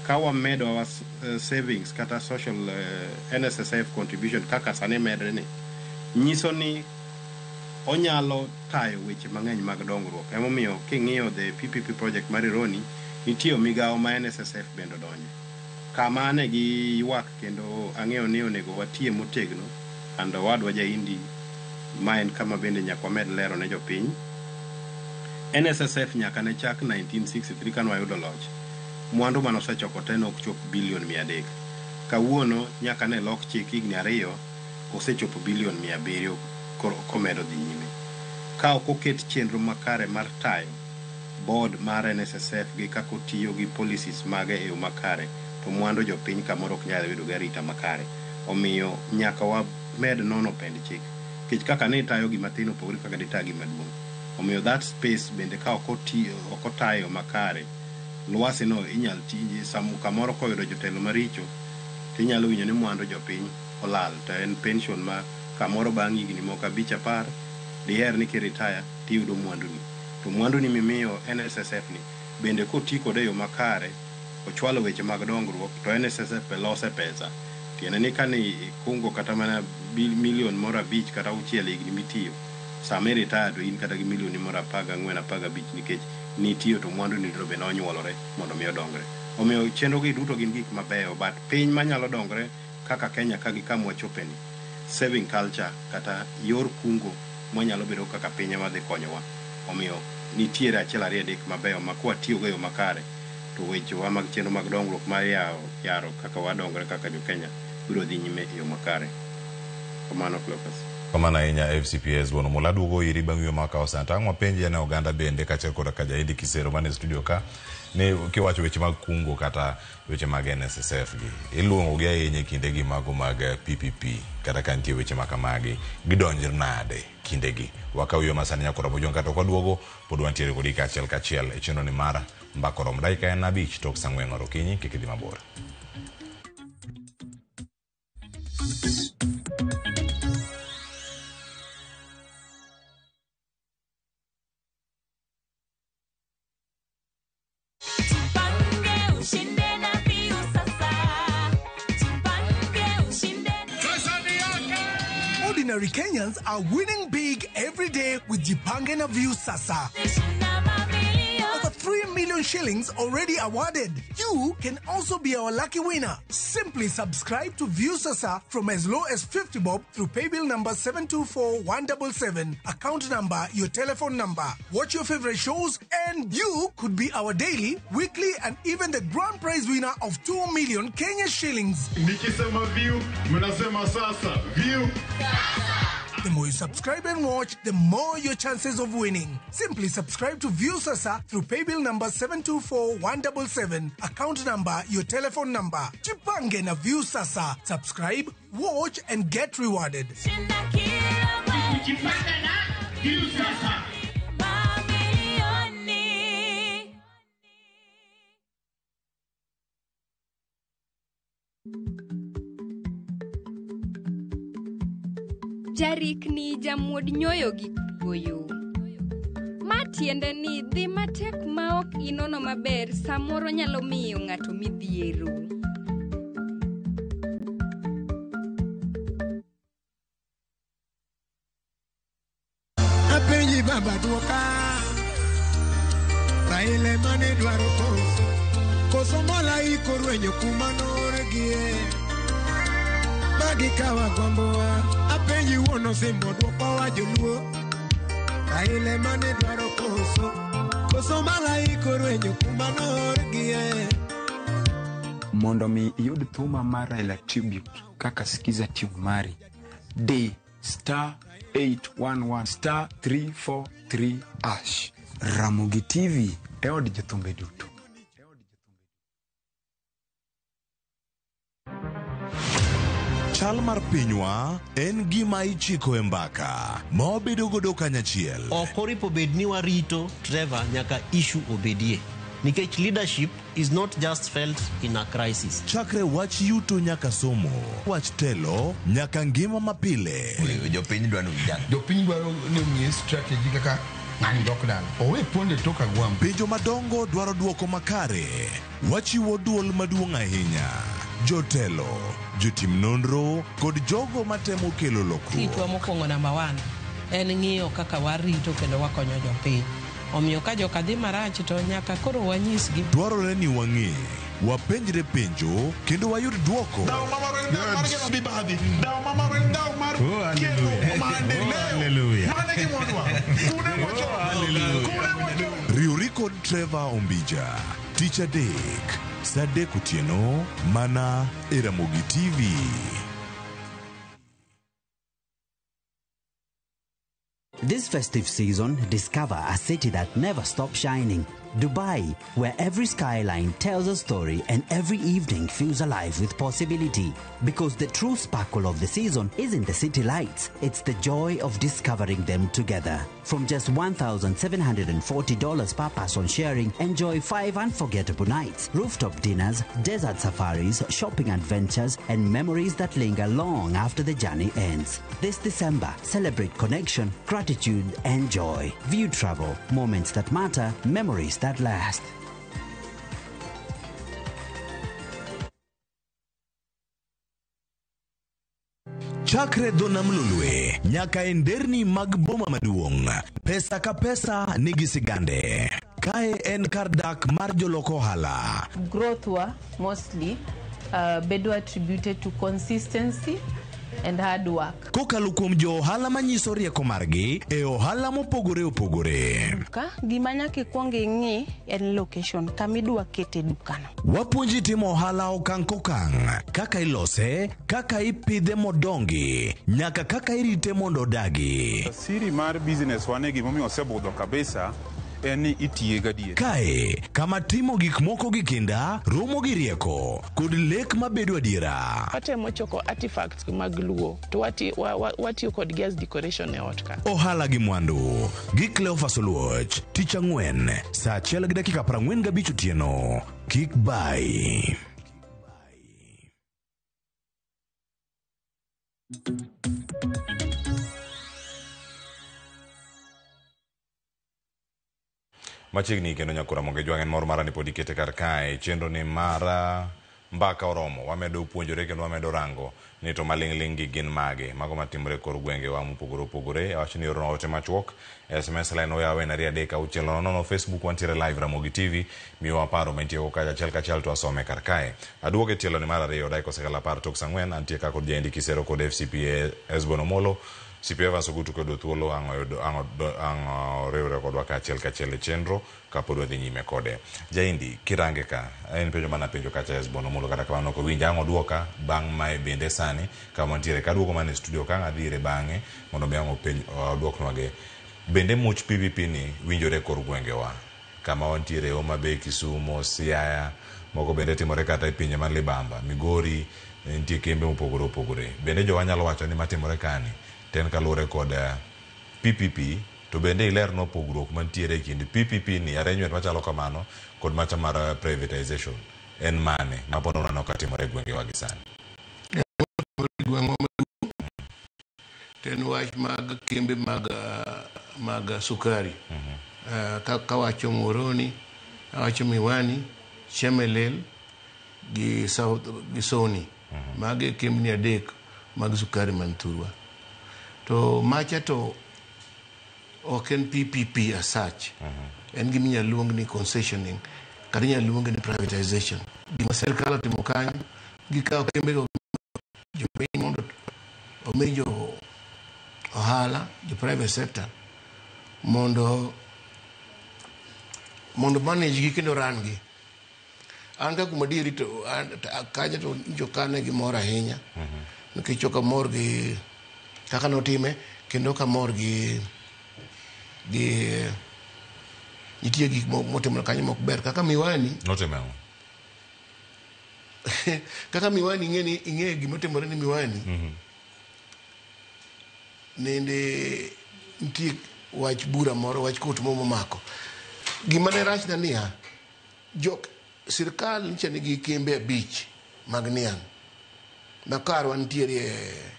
Ka wamedo our savings kata social NSSF contribution kaka sani medre ni, nyiso ni onyalo tayo weche mang'eny mag dongruok. Emomiyo king'iyo the PPP project mar Rironi, nitie migawo ma NSSF bende odonje. Kama ane gi ywak kendo ang'eyo ni onego watiye motegno and owadwa Jaindi ma en kama bende nyaka wamed lero ne jopiny. NSSF nyaka ne chak 1963 kane wayudo loch. Mwandu manosechoko te nok chop bilion 300. Kawuono nyaka ne lok chik higni 2 osechopo bilion 700 koro komedo dhi nyime. Ka ok oket chenro makare mar tayo board mar NSSF gi kaka otiyo gi policies mage e yo makare, to mwandu jopiny kamoro ok nyal yudo gi arita makare. Omiyo nyaka wamed nono pend chik. Nikech kaka ne itayo gima tin opogore kaka dita gima duong'. Omiyo that space bende ka ok otayo makare, lwasi no inyal ti kamoro koyudo jotelo maricho tinyalo winjo ni mwandu jopiny olal to en pension ma kamoro bang' higni moko 5 10 diher ni kiritaya tiyudo mwanduni. To mwanduni mimiyo NSSF ni bende koti kode e yo makare ochwalo weche mag dongruok to NSSF be lose pesa. Tiende ni kane ikungo kata mana milion moro 5 kata 6 higni mitiyo, sama iritaya to in kata gi milioni moro 14 15 nikech nitiyo to mwandu ni be nonyuolore mondo mi odongre. Omiyo chenro gi duto gin gik mabeyo, but piny manyalo dongre kaka Kenya ka gi kama wachopeni, saving culture kata yor kungo mwanyalo bedo kaka piny ema dhi konyowa. Omiyo nitiere 1 2 3 mabeyo ma kwatiyogo e yo makare to wechewa mag chenro mag dongruok mar yaro kaka wadongre kaka jo Kenya biro dhi nyime e yo makare. Kamano Cleophas. Kamano ahinya FCPS Wuon Omola duogo iri bang' wiyo makawo sana. To ang' wapenji ane oganda bende kaachiel koda ka Jaindi Kisero man e studio ka. Ni kiwacho weche mag kungo kata weche mag NSSF gi iluongo gi ahinya e kindegi mago mag PPP kata ka nitie weche ma kamagi gidonjre nade kindegi wakaw yo masani nyaka oromo jong kata ok waduogo pod wantiere kodi kaachiel kachiel e chenro ni mar mbaka oromo dakika en 5 tok saa 4 mar okinyi kik idhi mabor. Ordinary Kenyans are winning big every day with Jipange na Viusasa. Over 3 million shillings already awarded. You can also be our lucky winner. Simply subscribe to Viusasa from as low as 50 bob through paybill number 724177, account number, your telephone number. Watch your favorite shows and you could be our daily, weekly and even the grand prize winner of 2 million Kenya shillings. Nikisema view, mnasema sasa. View. The more you subscribe and watch, the more your chances of winning. Simply subscribe to Viusasa through paybill number 724177, account number, your telephone number. Jipange na Viusasa. Subscribe, watch and get rewarded. Jipange na Viusasa. Jarikni jamuod nyoyo gi kuoyo. Ma tiende ni dhi matek ma ok inono maber samoro nyalo miyo ng'ato midhiero. Apenji baba duoka, Raila mane dwaro koso, koso malaika orwenyo kuma noorgie. Magi kawa gombowa, apenji wuon osimbo dwokowa joluo. Raila mane dwaro koso, koso malaika orwenyo kuma noorgie. Mondo mi iyud thuma mar Raila Tribute kaka Skiza tune mari, di star 811 star 343 hash. Ramogi TV e od jothumbe duto. Chal mar pinywa en gima ichiko e mbaka ma wabedo godo kanyachiel. Ok oripo bed ni warito Trevor nyaka issue obedie. Nikech leadership is not just felt in a crisis. Chakre wach yuto nyaka somo, wach telo nyaka ngima mapile. Jopiny dwaro vijana. Jopiny dwaro ni ong'e strategy kaka ng'ani dok dala. Owe ponde tok agwambo. Penjo madongo dwaro duoko makare. Wachiwo duol maduong' ahinya. Jotelo, jotim nonro kod jogo matemo kelo lokruok. Tijwa mokwongo namba 1 en ng'iyo kaka warito kendo wakonyo jopiny. Omiyo ka joka dhi marach to nyaka koro wanyisgi. Dwarore ni wang'e, wapenjre penjo kendo wayud duoko. Riwri kod Trevor Ombija, tich adek, saa 3 otieno, mana e Ramogi TV. This festive season, discover a city that never stops shining. Dubai, where every skyline tells a story and every evening feels alive with possibility. Because the true sparkle of the season isn't the city lights, it's the joy of discovering them together. From just $1,740 per person sharing, enjoy 5 unforgettable nights, rooftop dinners, desert safaris, shopping adventures, and memories that linger long after the journey ends. This December, celebrate connection, gratitude, and joy. View Travel, moments that matter, memories that last. Chakre dho nam Lolwe nyaka e nderni mag boma maduong', pesa ka pesa nigi sigande. Kae en kar dak mar jolok ohala. Growth wa mostly bedo attributed to consistency and hard work. Kokalo kuom jo ohala manyiso rieko margi e ohala mopogore opogore. Duka, gima nyaka ikwong ing'i en location kama idwa kete dukano. Wapuonji timo ohala okang' kokang', kaka ilose, kaka ipidhe modongi, nyaka kaka irite mondo odagi. Siri mar business wane gimomiyo osebudho kabisa en ni itiye gadier. Kae kama timo gik moko gi kinda romo gi rieko kod lek mabedo adiera. Watemo choko artifacts mag Luo to watiyo kodgi as decoration e ot ka. Ohala gi mwandu gi Cleophas Oluoch tich ang'wen saa 1:45 otieno. Kik bai. Machiegni kendo nyakura Ramogi Jwang' en mor mara ni pod ikete kar kae chenro ni mara mbaka oromo wamedo puonjore kendo wamedo rango ni to maling'ling' gi gin mage mago matimore kor gwengewa mopogore opogore. Awach ni orna ote machuok SMS line oyaw en 23600 Facebook wantiere live Ramogi TV miwa paro mantie go kacha achiel kachiel to asome kar kae. Aduogo e tielo ni mar 2 dakika osekalo 4:10 antie ka kod Jaendi Kisero kod FCPA Esbon Omolo. CPA Evans Ogutu kod thuolo ang' riwre kodwa kaachiel kachiel e chenro kapod wadhi nyime kode. Jaindi kirange ka en penjo mana penjo kacha Esbon Omolo kata kamano ok owinja ang' oduoka bang' mae bende sani kama wantiere kaduogo mana e studio ka ang' adhi ire bang'e mondo mi ang' openj oduoknwage. Bende much PPP ni winjore kor gwengewa kama wantiere Homa Bay, Kisumu, Siaya, moko bende timore kata e pinje man Libamba, Migori, nitie kembe mopogore opogore. Bende jowa nyalo wacho ni matimore kani ten kaluwore kod PPP to bende ilerno pogruok mantiere e kind PPP ni arrangement machalo kamano kod macha mar privatization en mane ma pod waneno ka timore e gwengewa gi sani. Gweng'wa to en wach mag kembe mag sukari. Kawacho Muhoroni, awacho Miwani, Chemelil gi South gi Sony. Magi kembni adek mag sukari man thurwa. To macha to ok en PPP as such. En gima inyalo luong ni concessioning kata inyalo luonge ni privatization. Gima sirkal otimo kanyo, gikawo kembego jopiny mondo omi jo ohala, jo private sector mondo manage gi kendo run gi. An ka kuom adieri to kanyo to jokane gi mor ahinya. Nikech ok amor gi kaka notime kendo ok amor gi nitie gik motimore kanyo mok ber kaka Miwani. Notime ang'o? Kaka Miwani ing'e ing'e gimotimore ni Miwani. Nende nitie wach bura moro, wach kot moro momako. Gima ne rachna niya, jok sirkal nyicha nigi kembe 5 mag niang' ma karwa nitiere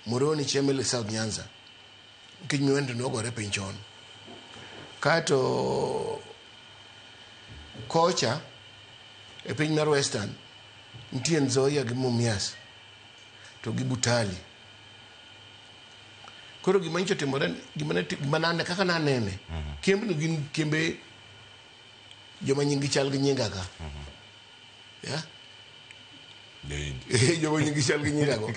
Muhoroni, Chemelil, South Nyanza. Nikech Miwani to nogore piny chon. Kaeto kocha e piny mar Western nitie Nzoia gi Mumias to gi Butali. Koro gima nyicha otimore, gima nane kaka nanene, kembno gin kembe joma nying gi chal gi nyinga ka. Yeah? Joma nying gi chal gi nyinga go.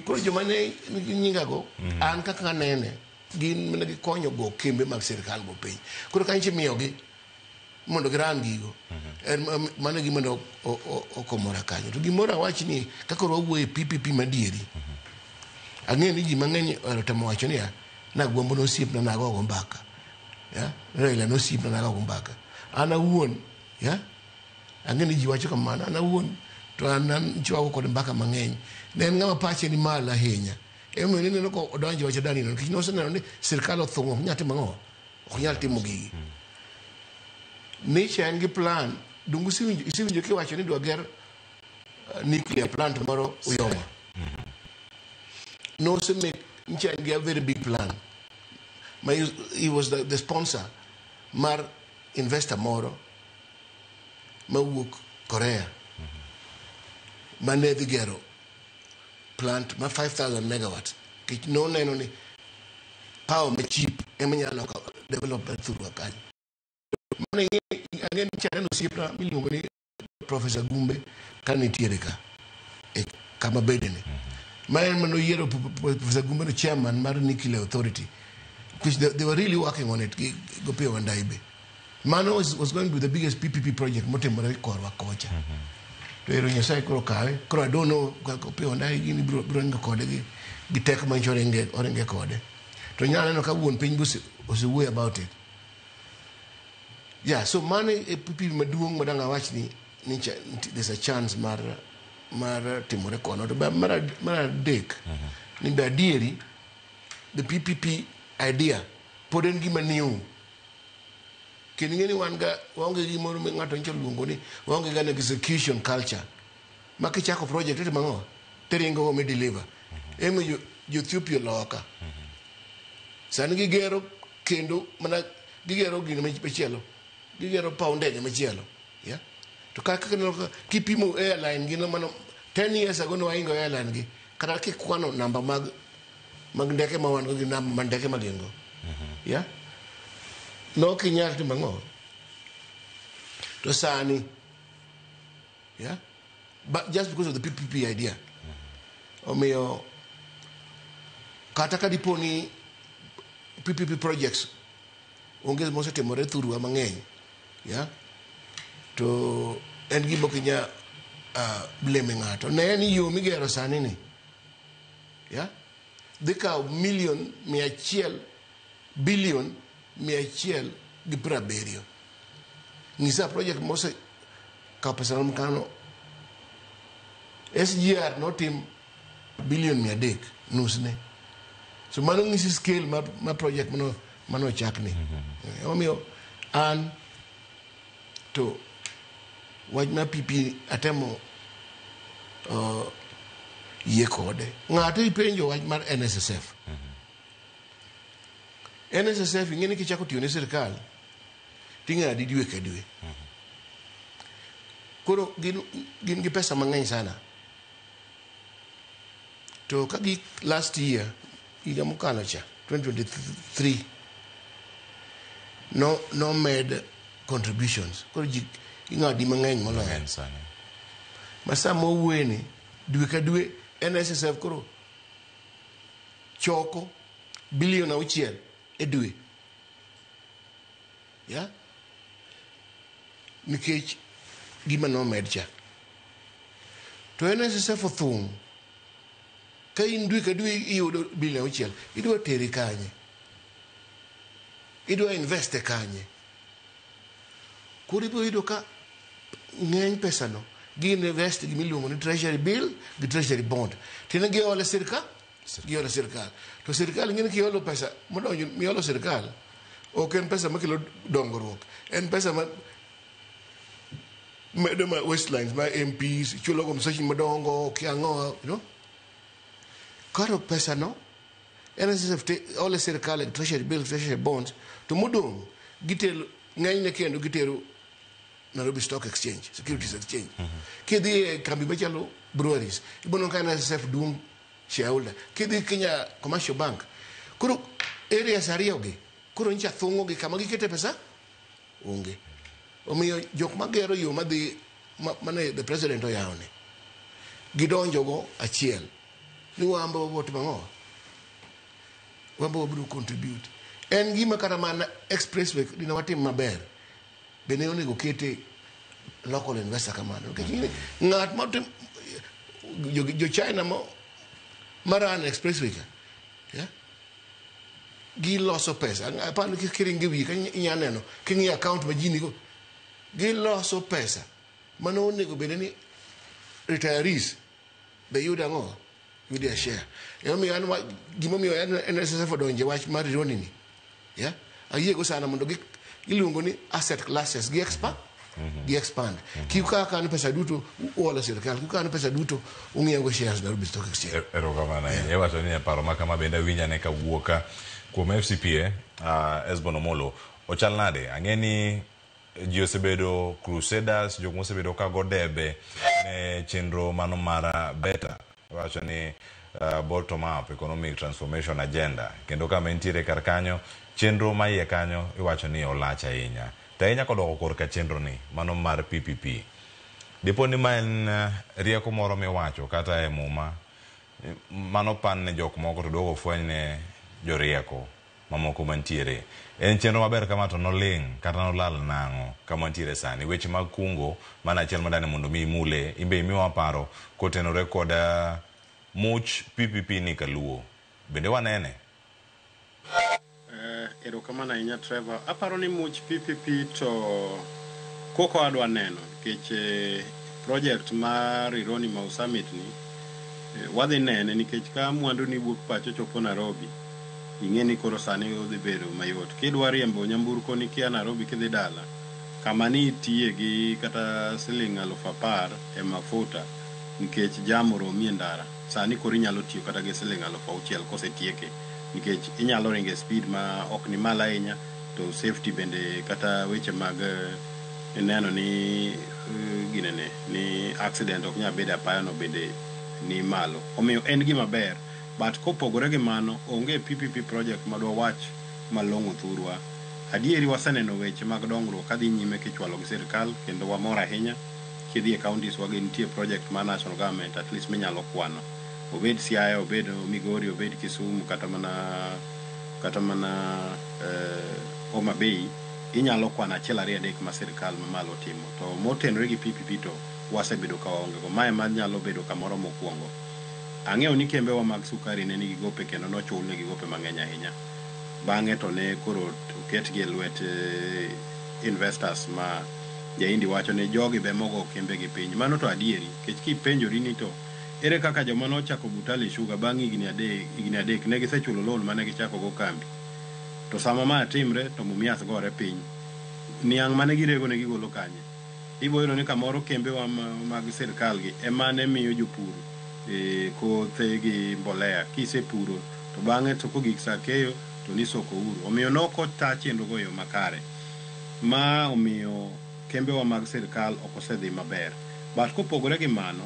Koro joma ne nigi nyinga go, an kaka anene, gin mana gikonyo go kembe mag sirkal go piny. Koro kanyo imiyogi mondo giran gigo. En mano gima ne okomora kanyo. To gimoro awach ni kaka wawuoyo e PPP madieri. Ang'eyo ni ji mang'eny ohero temo wacho niya, Nagwambo nosiepna nagogo mbaka. Yeah? Raila nosiepna nagogo mbaka. An awuon, yeah? Ang'eyo ni ji wacho kamano, an awuon to an chwago kod mbaka mang'eny. Ne en ng'ama pache ni malo ahinya. Emomiyo ineno ka odonjo wacho Dani no, nikech noseneno ni sirkal othung'o, ok nyal timo ang'o? Ok nyal timo gigi. Nicha en gi plan, donge isewinjo kiwacho ni idwa ger nuclear plant moro Uyoma. Nosemake, nicha en gi a very big plan. Ma he was the sponsor mar investor moro mawuok Korea mane dhi gero plant ma 5000 megawatts. Nikech noneno ni power ma cheap ema nyalo develop thurwa kanyo. Mano ang'e ni chaneno osiepna miluongo ni Professor Gumbe ka nitiere ka e kama bedene. Ma en manoyiero Professor Gumbe no chairman mar Nuclear Authority. Because they were really working on it gi Opiyo Wandayi be. Mano was going to be the biggest PPP project motimore korwa kocha. To ero Nyasaye koro kawe. Koro I don't know kaka Opiyo Wandayi gini biro ringo kode gi teko manyicho oringe kode. To nyalo neno ka wuon piny be osewuoyo about it. Yeah, so mano e PPP maduong' ma dang' awach ni there's a chance mar timore kono. To mar adek, ni be adieri, the PPP idea pod en gima new. Kendo ing'e ni wan ga waonge gimoro ma ng'ato nyicho luongo ni waonge ga an execution culture. Ma kichako project itimo ang'o? Tiringo go mi deliver. Ema jo Ethiopia loka. Sani gigero kendo mana gigero gino machielo. Gigero paw ndege machielo. Yeah? To kaka kipimo airline gi mano 10 years ago no waingo airline gi. Kata kikwano namba mag ndeke ma wan go gi namba mag ndeke ma gin go. Yeah? No kinyal timo ang'o? To sani, yeah? But just because of the PPP idea. Omiyo kata ka dipo ni PPP projects onge mosetimore thurwa mang'eny, yeah? To en gima ok inyal blame ng'ato. Ne ni yo migero sani ni, yeah? Dhi kawo million 100 billion 170. Ng'isa project mose kawo pesa rom kano. SGR notim billion 300 nusne. So mano ng'isi scale ma project mano chakni. Omiyo an to wach ma PP atemo yie kode. Ng'ato ipenjo wach mar NSSF. NSSF ing'e ni kichako tiyo ne sirkal ting'adi dwe ka dwe. Koro gin gi pesa mang'eny sana. To ka gi last year, higa mokalo cha, 2023, no med contributions. Koro ji ing'adi mang'eny moloyo. Ma sama owuoyeni, dwe ka dwe NSSF koro choko billion 6 e dwe. Yeah? Nikech gima nomed cha. To NSSF othung'. Ka in dwe ka dwe iyudo billion 6, idwa teri kanye? Idwa invest kanye? Koro ibiro yudo ka ng'eny pesa no gi invest gima iluongo ni treasury bill gi treasury bond. Tiende giole sirkal, giolo sirkal. To sirkal ing'e ni kiolo pesa modonjo miolo sirkal ok en pesa makelo dongruok. En pesa ma medo ma waistlines ma MPs chulo go msachni madongo kia ang'o, you know? Koro pesa no NSSF ole sirkal e treasury bill, treasury bonds, to modong' gitero ng'enyne kendo gitero Nairobi Stock Exchange, Securities Exchange. Kidhi e kambi machalo breweries, ibono ka NSSF duong' shareholder. Kidhi Kenya Commercial Bank. Koro areas ariyo gi, koro nyicha thung'o gi kama gikete pesa onge. Omiyo jok magero yo madhi mane the president oyawone, gidonjo go achiel. Ni wambo wabiro timo ang'o? Wambo wabiro contribute. En gima kata mana expressway dine watim maber. Bende onego kete local investor kamano. Nikech ng'at ma jo China ma run expressway ka, yeah? Giloso pesa. Aparo ni kiringo e wiye ka inya neno, king'iyo account ma ji nigo, giloso pesa. Mano onego bed ni retirees be yudo ang'o? Yudo a share. Emomiyo an gimomiyo NSSF odonje wach mar Rironi ni, yeah? Ayiego sana mondo iluongo ni asset classes gi expand. Gi expand. Kik kan pesa duto uolo sirkal, kik kan pesa duto ung'iewo shares Nairobi Stock Exchange. Erokamano ahinya. Iwacho ni paro ma kama bende awinjo ane kawuok kuom FCPA, Esbon Omolo. Ochal nade? Ang'e ni ji osebedo crusaders, jok mosebedo ka go debe ne chenro mano mar BETA. Iwacho ni bottom up economic transformation agenda. Kendo kama entiere kar kanyo, chenro ma iye kanyo iwacho ni olach ahinya. To ahinya kodoko korka chenro ni, mano mar PPP. Dipo ni ma en rieko moro miwacho kata e muma, mano pan ne jok moko to duogo fweny ne jorieko mamoko mantiere. En chenro maber kama to noling' kata nolal nang'o kama ntiere sani. Weche mag kungo, mano achiel madani mondo mi imule, imbe imiwa paro kotenore kod much PPP ni kaluo. Bende wanene? Erokamano ahinya Trevor. Aparo ni much PPP to koko adwa neno nikech project mar Rironi Mau Summit ni wadhi nene nikech ka mwandu ni wuok pacho chopo Nairobi, ing'e ni koro sani odhi bedo mayot. Kidwa riembo nyamburko ni kia Nairobi kidhi dala, kama ni itiye gi kata siling 10,000 e mafuta nikech jam oromi e ndara, sani koro inyalo tiyo kata gi siling 6,000 kosetieke nikech inyalo ringo e speed ma ok ni malo ahinya to safety bende kata weche mag neno ni ginene ni accident ok nyal bedo e apaya no bende ni malo. Omiyo en gima ber, but kopogore gi mano onge PPP project madwa wach malong'o thurwa. Adieri waseneno weche mag dongruok kadhi nyime kichwalo gi sirikal kendo wamor ahinya. Kidhi e counties wagi nitie project mar national government at least minyalo kwano. Obed Siaya, obed Migori, obed Kisumu kata mana Homa Bay, inyalo kwano 1 2 3 ma sirikal mamalo timo. To motenore gi PPP to wasebedo ka waonge go. Mae manyalo bedo kamoro mokwongo. Ang'eyo ni kembewa mag sukari ne nigi gope kendo nochul negi gope mang'eny ahinya. Bang'e to ne koro oketgi e lwet investors ma Jaindi wacho ni jogi be mogo kembegi piny. Mano to adieri, nikech kipenjori ni to ere kaka joma nochako Butali Sugar bang' higni adek ne gisechulo loan mane gichako go kambi. To sama ma timre to Mumias gore piny. Niang' mane girego ne gigolo kanye? Ibo yudo ni kamoro kembewa mag sirikal gi ema ne miyo jopur kothe gi mbolea. Kisepuro to bang'e to kogik sa keyo to nisoko uru. Omiyo nokota chenro go e yo makare. Ma omiyo kembewa mag sirikal ok osedhi maber. But kopogore gi mano,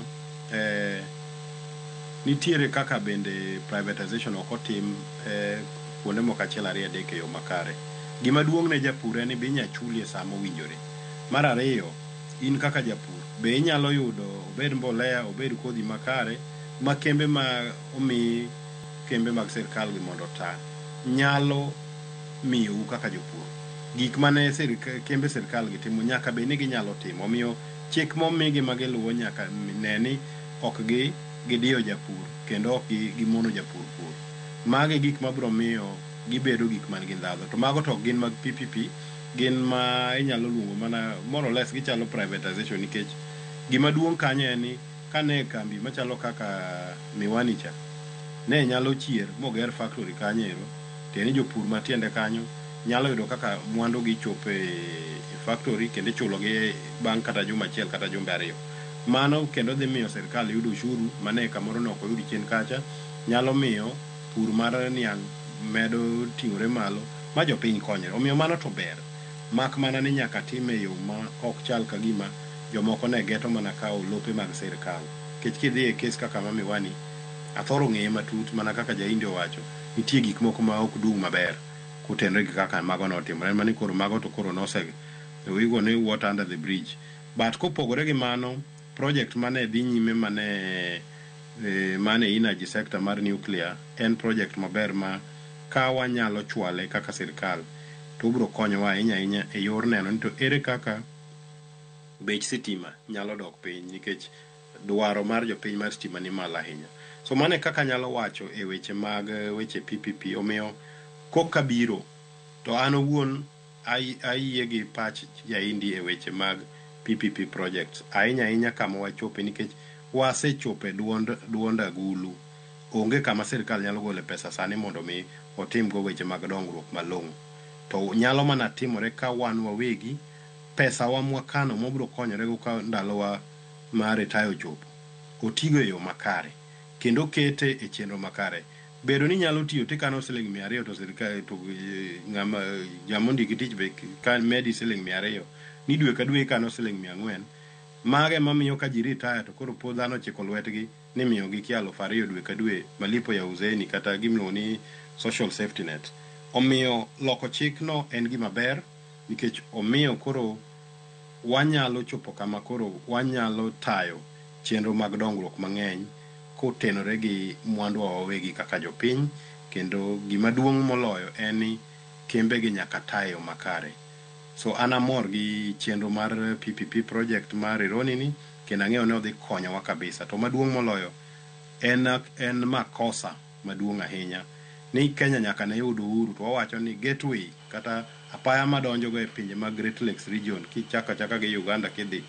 nitiere kaka bende privatization ok otim kuonde moko 1 2 3 e yo makare. Gima duong' ne japur en ni be inya chuli e sa mowinjore. Mar ariyo, in kaka japur be inyalo yudo obed mbolea, obed kodhi makare ma kembe ma omi kembe mag sirikal gi mondo ota nyalo miyou kaka jopur. Gik mane kembe sirikal gi timo nyaka bed ni ginyalo timo. Omiyo chik momigi ma giluwo nyaka ne ni ok gidiyo japur kendo ok gimono japur pur. Magi gik mabiro miyo gibedo gik man gi ndhadhu. To mago to ok gin mag PPP, gin ma inyalo luongo mana more or less gichalo privatization nikech gima duong' kanyo en ni kane kambi machalo kaka Miwani cha ne nyalo chier moger factory kanyo ero, tiende ni jopur matiende kanyo nyalo yudo kaka mwandu gi chopo e factory kendo ichulogi bang' kata juma achiel kata jumbe 2. Mano kendo dhi miyo sirikal yudo ushuru mane kamoro ne ok oyud chien kacha, nyalo miyo pur mar niang' medo ting'ore malo ma jopiny konyre. Omiyo mano to ber, mak mana ni nyaka time e yo ma ok chal ka gima jomoko ne geto mana kawo lope mag sirikal. Nikech kidhi e kes kaka ma Miwani, athoro ng'eye matut mana kaka Jaindi owacho, nitie gik moko ma ok dung' maber kotenore gi kaka mago notimore. En mana ni koro mago to koro nose igo ni water under the bridge. But kopogore gi mano, project mane dhi nyime mane energy sector mar nuclear en project maber ma ka wanyalo chwale kaka sirikal to obiro konyowa ahinya ahinya e yor neno ni to ere kaka bech sitima nyalo dok piny nikech dwaro mar jopiny mar stima ni malo ahinya. So mano e kaka anyalo wacho e weche mag weche PPP. Omiyo koka biro to an owuon ayie gi pach Jaindi e weche mag PPP projects ahinya ahinya kama wachope nikech wasechopo e duond agulu. Onge kama sirikal nyalo gole pesa sani mondo mi otimgo weche mag dongruok malong'o. To nyalo mana timore ka wan wawegi pesa wa mwakano mobiro konyorego ka ndalowa mar retire ochopo otigo e yo makare kendo kete e chenro makare. Bedo ni nyalo tiyo tikano siling 200 to sirikal to ng'ama jamondiki tich be ka medi siling 200 ni dwe ka dwe ikano siling 400. Mage ema miyo ka ji retire to koro pod dhano ochiko lwetgi ni miyogi kia 2,000 dwe ka dwe malipo ya uzeeni kata gimiluongo ni social safety net. Omiyo loko chikno en gima ber nikech omiyo koro wanyalo chopo kama koro wanyalo tayo chenro mag dongruok mang'eny kotenore gi mwandu wa wawegi kaka jopiny. Kendo gima duong' moloyo en ni kembegi nyaka ta e yo makare. So an amor gi chenro mar PPP project mar Rironi ni kendo ang'eyo ni odhi konyowa kabisa. To maduong' moloyo en makosa maduong' ahinya Ni Kenya nyaka ne yud uhuru to wawacho ni gateway kata apaya madonjogo e pinje mag Great Lakes region kichako achaka gi Uganda kidhi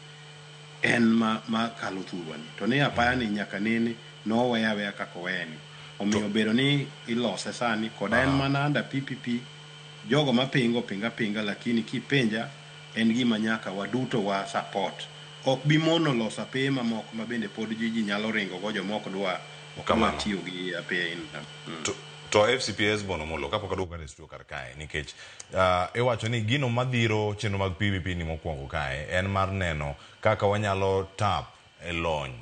en ma kalo thurwa ni. To ni apaya ni nyaka nene noweye aweya kaka oweye ni. Omiyo bedo ni ilose sani koda en mana under PPP jogo mapingo pinga pinga lakini kipenja en gima nyaka waduto wa support. Ok bi mono loso apeje mamoko ma bende pod ji nyalo ringo go jomoko dwa tiyo gi apeje. To FCPS Bono Molo kapok aduogo kata e studio kar kae nikech iwacho ni gino madhiro chenro mag PPP ni mokwongo kae en mar neno kaka wanyalo tap e lony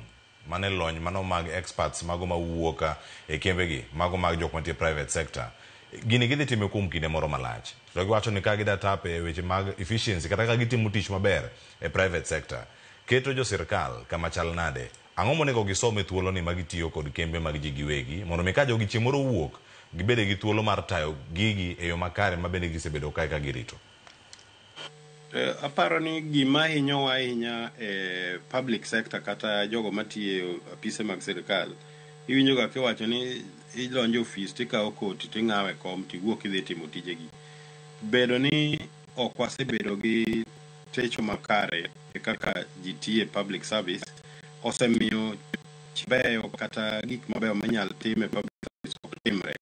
mane lony mano mag experts mago mawuok e kembegi mago mag jok mantie private sector. Gini gidhi time kuom kinde moro malach. To giwacho ni ka gida tap e weche mag efficiency kata ka gitimo tich maber e private sector keto jo sirkal kama chal nade. Ang'o monego gisom e thuolo ni magitiyo kod kembe mag ji giwegi mondo mi ka jogi chieng' moro wuok gibede gi thuolo mar tayo gigi e yo makare ma bende gisebedo kae ka girito. Aparo ni gima hinyowa ahinya e public sector kata jogo matiyo e apise mag sirkal iwinjo ga kiwacho ni idonjo ofis tikawo koti ting'awe kom tiwuok idhi timo tijegi. Bedo ni ok wasebedo gi techo makare e kaka ji tiyo e public service osemiyo beyo kata gik mabeyo manyalo tim e public service ok timre.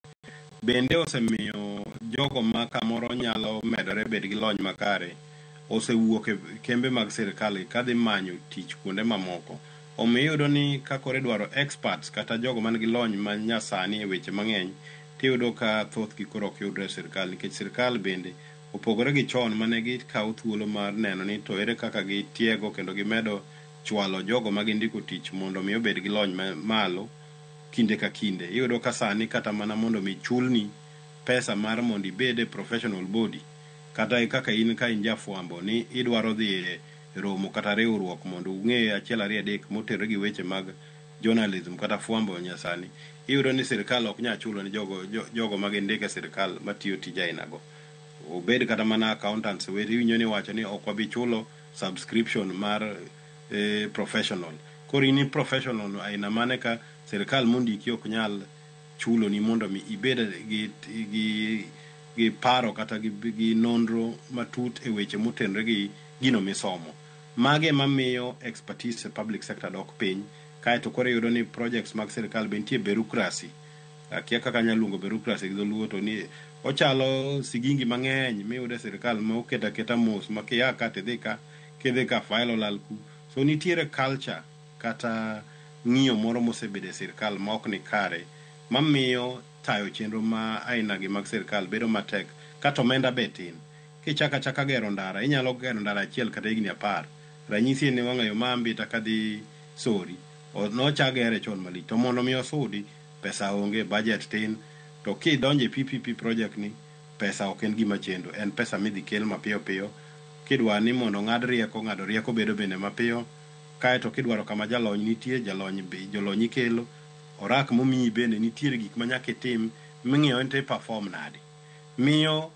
Bende osemiyo jogo ma kamoro nyalo medore bed gi lony makare osewuok e kembe mag sirkal kadhi manyo tich kuonde mamoko. Omiyo iyudo ni ka koro idwaro experts kata jogo man gi lony ma nyasani e weche mang'eny tiyudo ka thothgi koro ok yudre e sirkal nikech sirkal bende opogore gi chon mane gikawo thuolo mar neno ni to ere kaka gitiego kendo gimedo chwalo jogo ma gindiko tich mondo mi obed gi lony malo kinde ka kinde. Iyudo ka sani kata mana mondo mi chulni pesa mar mondo ibed e professional body kata kaka in ka in jafwambo ni idwaro dhi e romo kata riwruok mondo ung'e achiel ariyo adek motenore gi weche mag journalism kata fwambo nyasani, iyudo ni sirkal ok nyal chulo ni jogo ma gindiko e sirkal matiyo tije aina go. Obed kata mana accountants iwinjo ni wacho ni ok wabi chulo subscription mar professional. Koro in professional aina mane ka sirkal mondiki ok nyal chulo ni mondo mi ibed gi paro kata gi nonro matut e weche motenore gi gino misomo. Mage mamiyo expertise e public sector dok piny. Kaeto koro iyudo ni projects mag sirkal be nitie bureaucracy. Akia kaka anyalo luongo bureaucracy gi dholuo to ni ochalo sigingi mang'eny miyudo e sirkal ma oketo aketa mos ma kia ka tidhi ka kidhi ka file olal ku. So nitiere culture kata ng'iyo moro mosebedo e sirkal ma ok ni kare mamiyo tayo chenro ma aina gi mag sirkal bedo matek kata omenda be tin. Kichako achaka gero ndara inyalo gero ndara achiel kata higni 10. Ranyisi en wang'ayo ma Mbita kadhi Sori nochak gere chon malich to mondo mi osudi pesa onge, budget tin. To kidonjo e PPP project ni pesa ok en gima chendo, en pesa midhi kel mapiyo piyo. Kidwa ni mondo ng'ad rieko, ng'ado rieko bedo bende mapiyo. Kaeto kidwaro kama jalony nitie, jolony ikelo. Orak momiyi bende nitiere gik ma nyaka itim ming'iyo ni to i perform nade. Miyo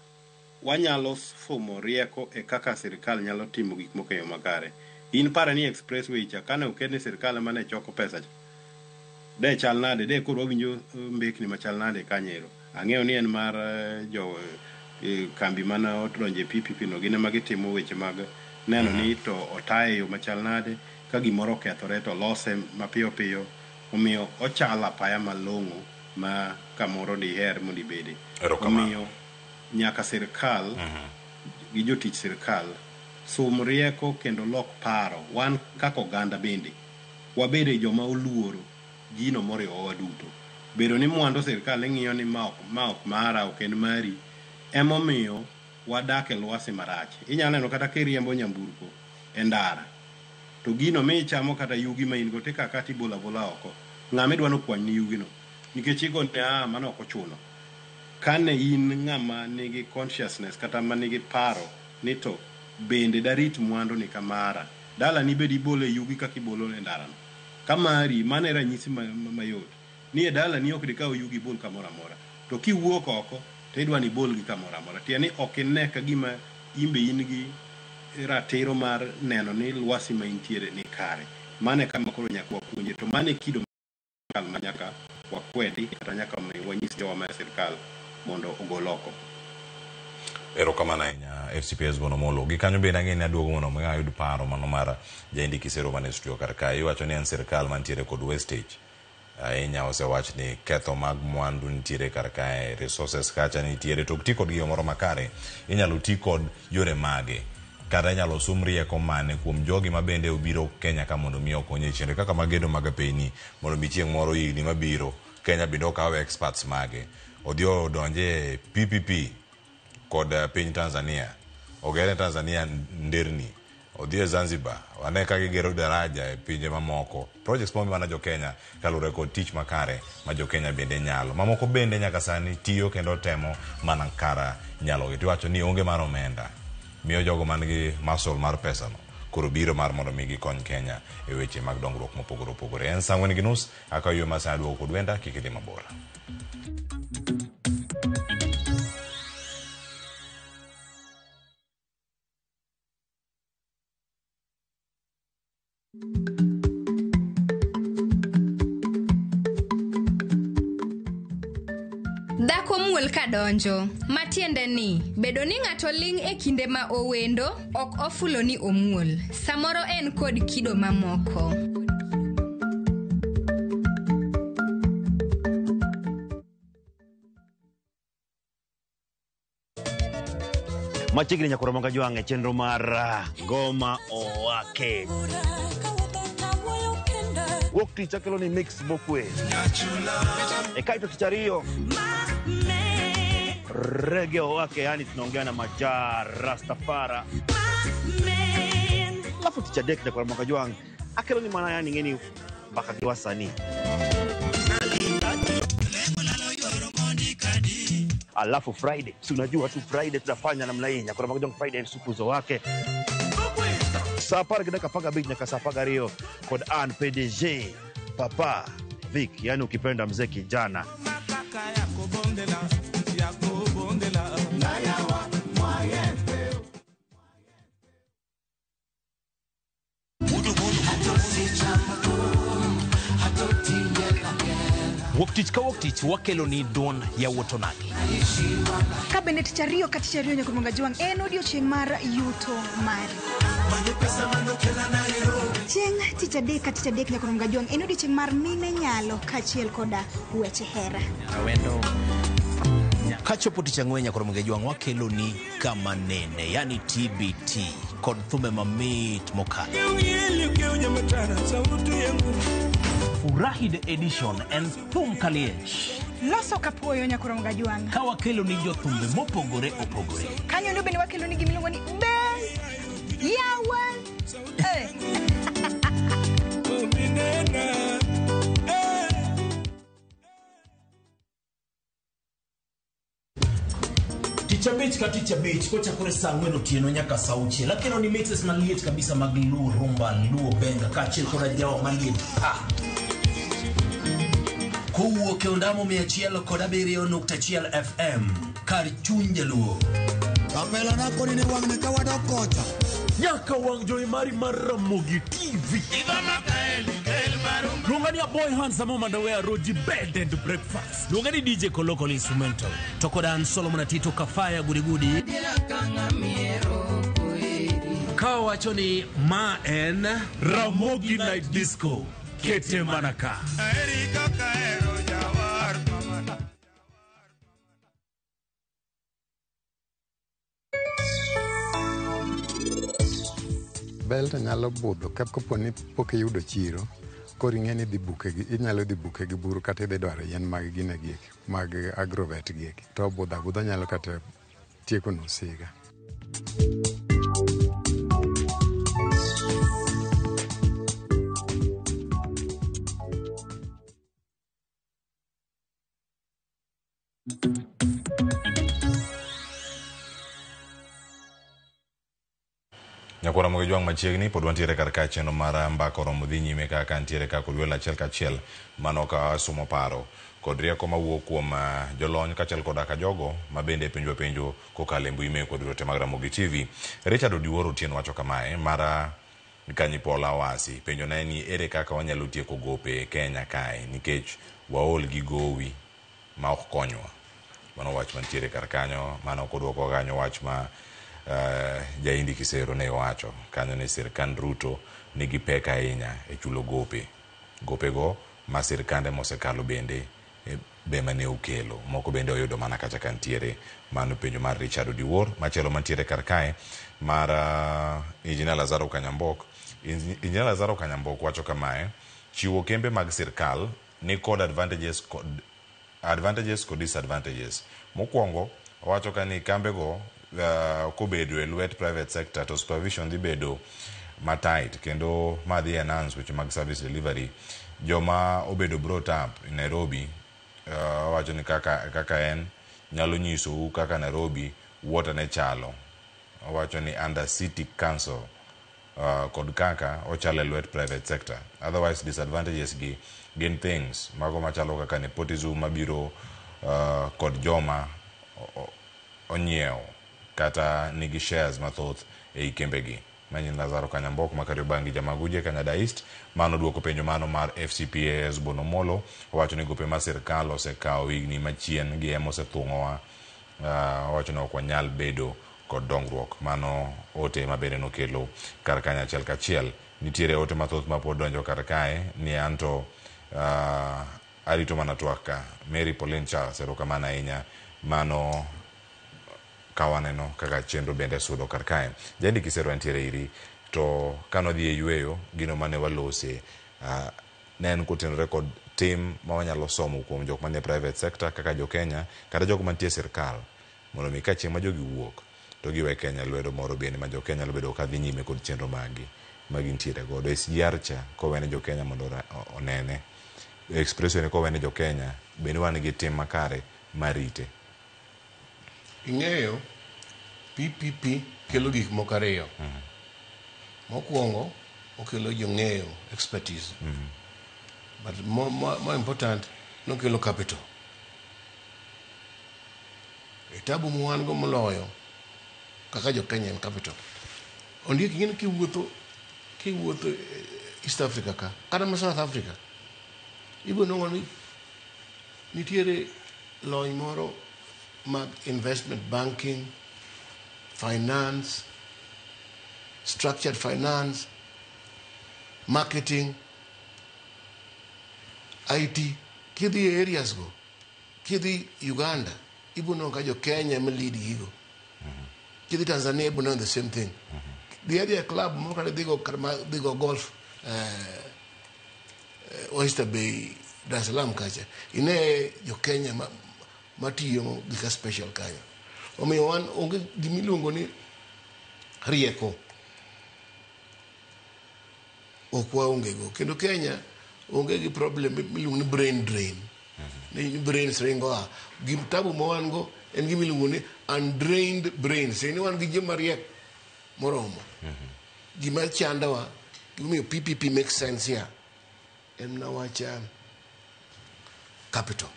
wanyalo fumo rieko e kaka sirkal nyalo timo gik moko e yo makare. In pare ni expressway cha kane oket ni sirkal ema ne choko pesa cha de chal nade, de koro wawinjo mbekni machal nade kanyero. Ang'eyo ni en mar jo kambi mane odonjo e PPP no gin ema gitimo weche mag neno ni to otaye e yo machal nade, ka gimoro okethore to lose mapiyo piyo. Omiyo ochalo apaya malong'o ma kamoro diher mondo ibede. Omiyo nyaka sirkal gi jotich sirkal sum rieko kendo lok paro. Wan kaka oganda bende wabede joma oluoro gino moriwowa duto. Bedo ni mwandu sirkal ing'iyo ni ma ok mara, ok en mari, emomiyo wadak e lwasi marach. Inyalo neno kata kiriembo nyamburko e ndara to gino michamo kata yugi ma in go tika kata ibolo abola oko, ng'ama idwa nokwanyni yugino nikech igone mano ok ochuno. Kane in ng'ama nigi consciousness kata manigi paro ni to bende darit mwandu ni kamara, dalani bed ibolo e yugi kaka ibolo e ndarano. Kamari, mano e ranyisi mayot. Ni e dalani ok dikaw yugi ibol kamoro amora. To kiwuok oko to idwa ni ibolgi kamoro amora. Tiende ni ok ine ka gima in be in gi ratiro mar neno ni lwasi ma intiere ni kare. Mano e kama koro nyaka wapuonje. To mano e kido ma nyaka wakwedi kata nyaka wanyis jowa ma e sirkal mondo ogol oko. Erokamano ahinya FCPS Bwana Omolo. Gi kanyo bende ang'e ni aduogo mondo mi ayud paro mano mar Jaindi Kisero mane studio kar kae. Iwacho ni en sirkal mantiere kod wastage. Ahinya osewach ni ketho mag mwandu nitiere kar kae, resources kacha nitiere, to ok ti kodgi e yo moro makare. Inyalo ti kod yore mage kata inyalo sum rieko mane kuom jogi ma bende obiro Kenya ka mondo mi okony e chenro kaka mag gedo mag apeyni mondo mi chieng' moro higni mabiro Kenya bende okaw experts mage odhi odonje PPP kod piny Tanzania, ogere Tanzania nderni, odhi e Zanzibar, wane ka gigero daraja e pinje mamoko. Projects momi mana jo Kenya kaluwore kod tich makare ma jo Kenya bende nyalo. Mamoko bende nyaka sani tiyo kendo temo mana kara nyalogi. Tiwacho ni onge mar omenda, miyo jogo man gi muscle mar pesa no koro biro mar mondo mi gikony Kenya e weche mag dongruok mopogore opogore. En saa 4:30, akawo yo ma sani aduogo kod wenda, kik idhi mabor. Dhako muol kadonjo, matiende ni bedo ni ng'ato ling' e kinde ma owendo ok ofulo ni omuol. Samoro en kod kido mamoko. Machiegni nyaka Ramogi Ajwang' e chenro mar Ngoma Owake. Wuok tich akelo ni mix mokwe. E kaeto tich ariyo Reggae Owake, yani tunaongea na Maja Rastafara. Alafu tich adek nyaka Ramogi Ajwang' akelo ni mana yani ng'eni mpaka gi wasanii. Alafu Friday, si unajua tu Friday tunafanya namna hii, nyaka Ramogi Ajwang' Friday supuzo wake. Saa 10:15 nyaka saa 12 kod an PDG Papa Vic, yani ukipenda mzee kijana. Wuok tich ka wuok tich wakelo ni duond yawuot onagi. Ka bende tich ariyo ka tich ariyo nyaka Ramogi Ajwang' en odiochieng' mar yuto mari. Chieng' tich adek ka tich adek nyaka Ramogi Ajwang' en odiochieng' mar mine nyalo kaachiel koda weche hera. Kachopo tich ang'wen nyaka Ramogi Ajwang' wakelo ni kama nene, yani TBT kod thumbe mamit mokalo. Furahi the edition en thum kaliech. Loso kapuoyo nyaka Ramogi Ajwang'. Ka wakelo ni jothumbe mopogore opogore. Kanyo ndo bende wakelo ni gimiluongo ni be yawa. Tich abich ka tich abich kochakore saa 4 otieno nyaka saa 6. Lakini ni mixes maliet kabisa mag Luo rumba, Luo benga kaachiel koda jawa maliet pa. Kowuok e ondamo 107.1 FM kar chuny Jaluo. Kapela na koni ni wang'ni ka wadok kocha. Nyaka wang' jowi mari mar Ramogi TV. Luonga ni a boy handsome mondo we aroji bed and breakfast. Luonga ni DJ Koloko Instrumental. To koda an Solomon Atito Kafaya Gudigudi. Ka wacho ni ma en Ramogi Night Disco. Kete manaka. Bel to nyalo budho kapo ni pok iyudo chiro, koro ing'e ni idhi buke gi, inyalo dhi buke gi buru kata idhi dwaro yien mag gine gieki, mag agrovet gieki. To budho abudha nyalo kata tieko nus higa. Nyakwara Ramogi Ajwang' machiegni pod wantiere kar ka chenro mar mbaka oromo dhi nyime kaka ntiere ka kod welo achiel kachiel mano ka somo paro kod rieko mawuok kuom jolony kaachiel koda ka jogo ma bende penjo penjo kokalo e mbui mekwa duto mag Ramogi TV. Richard Odiwuor Otieno wacho kamae mara Kanyipola Awasi penjo ne ni ere kaka wanyalo tieko gope e Kenya kae nikech Waol gi gowi ma ok konywa. Mano wach mantiere kar kanyo, mano kodwoko kanyo wach ma Jaindi Kisero ne owacho kanyo ni sirkand Ruto nigi pek ahinya e chulo gope. Gopego ma sirkande mosekalo bende be mane okelo. Moko bende oyudo mana kacha kantiere. Mano penjo mar Richard Odiwuor. Machielo mantiere kar kae mar Engineer Lazaro Kanyambok. Engineer Lazaro Kanyambok wacho kamae: chiwo kembe mag sirkal ni kod advantages kod disadvantages. Mokwongo owacho ka ni kambego kobedo e lwet private sector to supervision dhi bedo matight kendo ma dhi enhance weche mag service delivery. Joma obedo brought up in Nairobi owacho ni kaka en nyalo nyisou kaka Nairobi water ne chalo. Owacho ni under city council kod kaka ochalo e lwet private sector. Otherwise disadvantages gi gin things mago machalo kaka nepotism mabiro kod joma onyiewo kata nigi shares mathoth ei kembegi. Manyin Lazaro Kanyambok ma Kariobangi Jamaguje Kanyada East. Mano duoko penjo mano mar FCPA Hesbon Omolo. Owacho ni gope ma sirkal osekawo higni machien gi ema osethung'owa. Owacho ni ok wanyal bedo kod dongruok. Mano ote ma bende nokelo kar kanyo achiel kachiel. Nitiere ote mathoth ma pod donjo kar kae ni anto arito mana twak ka. Mary Pauline Charles, erokamano ahinya. Mano ka waneno kaka chenro bende sudo kar kae. Jaindi Kisero entiere iri to kanodhi e yweyo gino mane walose ne en kotenore kod tim ma wanyalo somo kuom jok manie private sector kaka jo Kenya kata jok mantie e sirkal mondo mi ka chieng' ma jogi wuok to giwe Kenya lwedo moro bende ma jo Kenya nyalo bedo ka dhi nyime kod chenro maggi ma gintiere godo. SGR cha kowene jo Kenya mondo onene. Expressway ni kowene jo Kenya bende wan gi tim makare marite. Ing'eyo PPP kelo gik moko ariyo. Mokwongo okelo jong'eyo, expertise. But more important, nokelo capital. E tabu mwan go moloyo kaka jo Kenya en capital. Ondiek ing'e ni kiwuotho East Africa ka, kata ma South Africa, ibiro nwang'o ni nitiere lony moro mag investment banking, finance, structured finance, marketing, IT. Kidhi e areas go, kidhi Uganda, ibiro nwang'o ka jo Kenya ema lead gigo. Kidhi Tanzania, ibiro nwang'o the same thing. The area club moro kata dhigo dhigo golf Oyster Bay, Dar es Salaam kacha, ine jo Kenya matiyo gi ka special kanyo. Omiyo wan onge gimiluongo ni rieko. Ok waonge go. Kendo Kenya onge gi problem miluongo ni brain drain. Ni brains ringo a. Gim tabu ma wan go en gimiluongo ni undrained brains. En wan gi joma riek moromo. Gima chandowa, gimomiyo PPP makes sense here, en na wach capital.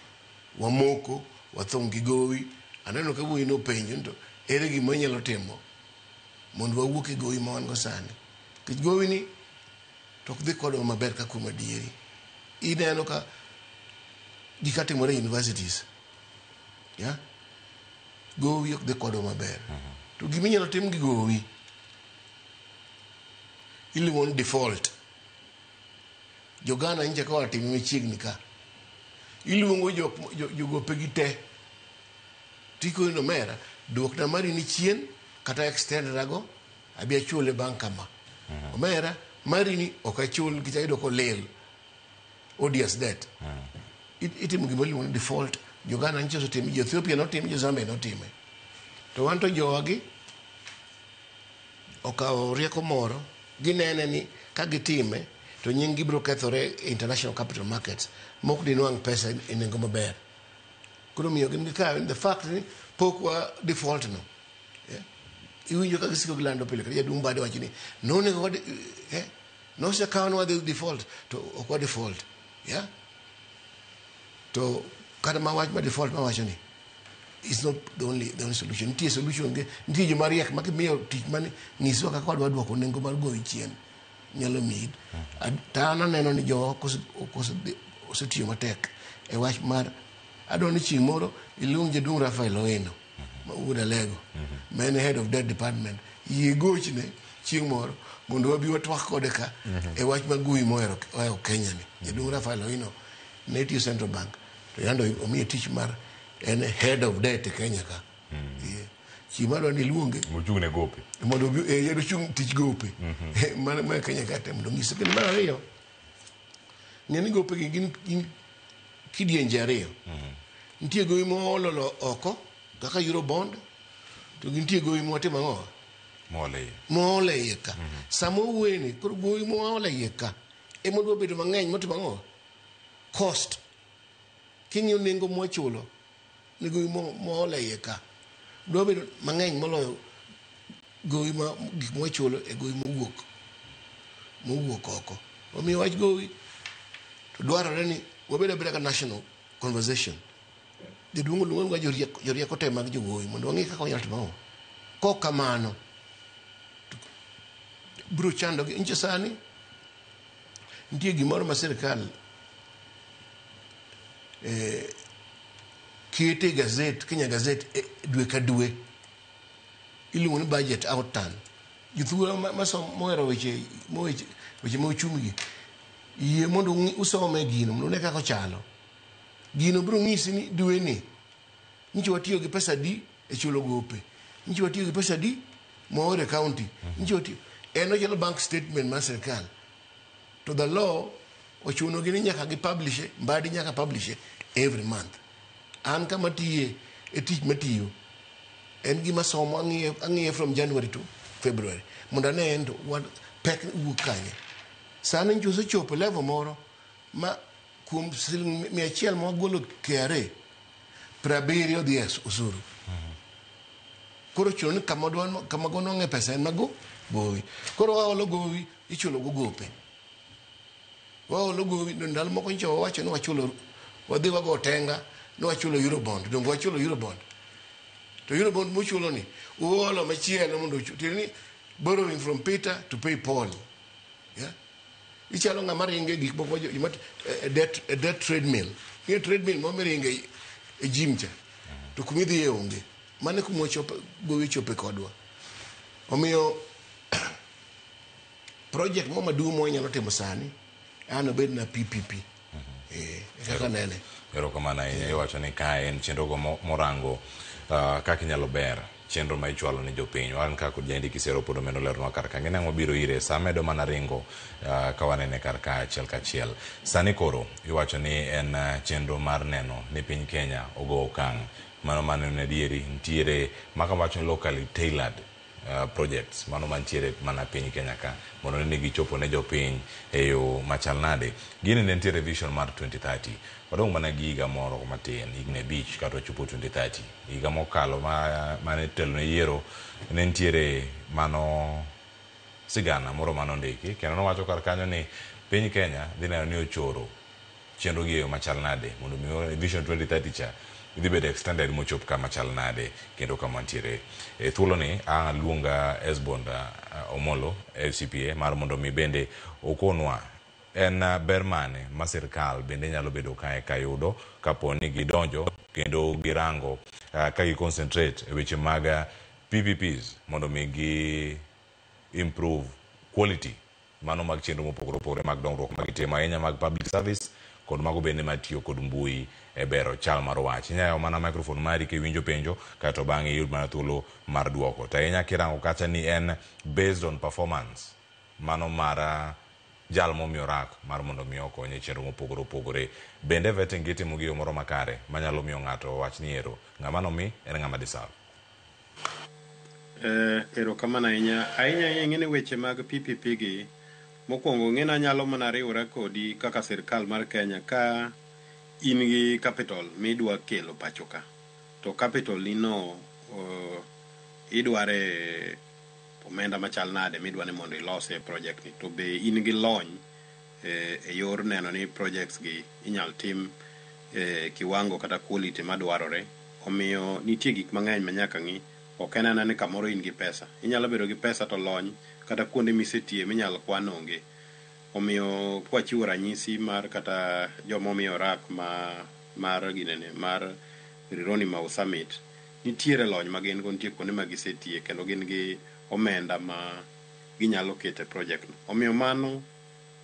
Wamoko, wathung' gi gowi. Aneno ka wuoyi nopenjo ni to ere gima inyalo timo mondo wawuok e gowi ma wan go sani. Nikech gowi ni to ok dhi kodwa maber ka kuom adieri. Ineno ka gik timore e universities. Yeah? Gowi ok dhi kodwa maber. To gima inyalo tim gi gowi iluongo ni default. Jo Ghana nyicha ka watime machiegni ka. Iluongo jogope gi te. Tikoni ni omera, duokna mari ni chien kata extend rago abi achule bang' kama. Omera, mari ni ok achul nikech ayudo kolil. Odious debt. Itimo gima iluongo ni default. Jo Ghana nyicha osetime, jo Ethiopia notime, jo Zambia notime. To wan to jowagi okawo rieko moro, ginene ni ka gitime to nying gi biro kethore e international capital markets mok dinwang' pesa e nengo maber. Koro miyo gin gikawe the fact ni pok wa default no. Yeah? Iwinjo ka gisiko gilando pile kata jaduong' Mbadi wacho ni nonego wadi nosekaw ni wadhi default to ok wa default. Yeah? To kata ma wach ma default ma wacho ni is not the only solution. Nitie solution ge, nitie joma riek ma kimiyo tich mane nyiswa kaka wadwa duoko nengo mar gowi chien nyalo miyi. To an aneno ni jowa osetiyo matek e wach mar adwa ni chieng' moro iluong jaduong' Rafael Owino ma wuod Alego ma en head of debt department yie gochne chieng' moro mondo wabi watwak kode ka e wach mar gowi mohero ohewo Kenya ni. Jaduong' Rafael Owino ne tiyo Central Bank to yando omiye tich mar en head of debt e Kenya ka. Yeah. Chieng' madwa ni iluonge Mochung' ne gope. mondo obi eh, ochung' tich gope mar mar Kenya ka te mondo onyise. Kendo mar ariyo ng'e ni gope gi gin, gin kidienje ariyo. Nitie gowi moololo oko kaka Eurobond to gintie gowi mwatimo ang'o Moole iye. mool e iye ka. Sama owuoyeni koro gowi mool e iye ka ema dwa bedo mang'eny motimo ang'o cost king'iyo nengo mwachulo ni gowi mool e iye ka dwa bedo mang'eny moloyo gowi ma gik mwachulo e gowi mowuok mowuok oko. Omiyo wach gowi to dwarore ni wabed abeda ka national conversation. Jaduong' oluongo jorieko, jorieko te mag jogowi mondo wang'e kaka wanyalo timo ang'o. Kok kamano to biro chandogi. Nyicha sani nitie gimoro ma sirikal eh, kete e gazet, Kenya Gazette e, dwe ka dwe iluongo ni budget outturn. Jothurwa ma, ma som, mohero weche, weche, weche ma ochumi gi yie mondo usome gino mondo une kaka ochalo. Gino biro nyisi ni dwe ni nyicha watiyo gi pesa di e chulo gope, nyicha watiyo gi pesa di mwaoro e county, nyicha watiyo en ochalo bank statement mar sirikal to the law ochuno gi ni nyaka gi publish mbadi nyaka publish every month. An kama tiye e tich matiyo en gima somo ang'iye ang'iye from January to February mondo ane en to wan pek wuok kanye. Sani nyicha osechopo level moro ma kuom siling 100 mwagolo KRA 70 dhi e osuru. Koro chuno ni kama dwa kama gonwang'e pesa en mago gowi. Koro waolo gowi ichulo go gope. Waolo gowi ndalo moko nyicha wawacho ni wachulo wadhi wago tenga ni wachulo Eurobond. Donge wachulo Eurobond? To Eurobond muchulo ni uolo machielo mondo uchu. Tiende ni borrowing from Peter to pay Paul. Yeah? Ichalo ng'ama ringo e gik moko joma e debt, e debt treadmill. Ing'e treadmill moro miringe e gym cha. To kuma idhiye onge. Mano e kuma wachope, gowi ochope kodwa. Omiyo project moro maduong' ma wanyalo timo sani an obed na PPP. Eh, e kaka nene. Erokamano ahinya. Iwacho ni kae en chenro go morango kaka inyalo ber chenro ma ichwalo ne jopiny. Wan ka kod Jaindi Kisero pod omedo leronwa kar ka. Ng'e nang'o biro ire sa medo mana ringo ka wanene kar ka achiel kachiel. Sani koro iwacho ni en chenro mar neno ni piny Kenya ogo okang' mano maneno adieri nitiere maka wacho ni locally tailored projects mano mantiere mana piny Kenya ka mondo ne gichopo ne jopiny e yo machal nade. Gini ne nitiere vision mar 2030. Wadong' mana gi higa moro matin, higni 5 kata wachopo 2030. Higa mokalo ma mane telo ne yiero ne nitiere mano sigana moro manondiki kendo nowacho kar kanyo ni piny Kenya dhi neno ni ochoro chenro gi e yo machal nade mondo mi vision 2030 cha idhi bedo extended mochop kama chal nade kendo kama ntiere. E thuolo ni ang' aluonga Esbond Omolo FCPA mar mondo mi bende okonwa en ber mane ma sirkal bende nyalo bedo kae kayudo kapo ni gidonjo kendo girango ka gi concentrate e weche mag PPPs mondo mi gi improve quality mano mag chenro mopogore opogore mag dongruok ma gitimo ahinya mag public service kod mago bende matiyo kod mbui e bero chal mar wach. Inyalo yawo mana microphone mari kiwinjo penjo kaeto bang'e iyud mana thuolo mar duoko. To ahinya kirango kacha ni en based on performance mano mar jal momiyo rak mar mondo mi okony e chenro mopogore opogore. Bende vetting gitimo gi yo moro makare manyalo miyo ng'ato owach ni ero ng'ama nomi en ng'ama deserve. Erokamano ahinya. Ahinya ahinya ing'e ni weche mag PPP gi, mokwongo ing'e ni anyalo mana riwora kodi kaka sirkal mar Kenya ka in gi capital midwa kelo pacho ka. To capital ni no idware omenda machal nade midwa ni mondo ilose project ni. To be in gi lony e yor neno ni projects gi inyal tim e kiwango kata quality madwarore. Omiyo nitie gik mang'eny ma nyaka ng'i. Ok en anena ni kamoro in gi pesa. Inyalo bedo gi pesa to lony kata kuonde misetiye minyal kwan onge. Omiyo kwachiwo ranyisi mar kata joma omiyo rak ma mar ginene mar Rironi Mau Summit, nitiere lony ma gin go, nitie kuonde ma gisetie kendo gin gi omenda ma ginyalo keto e project no. Omiyo mano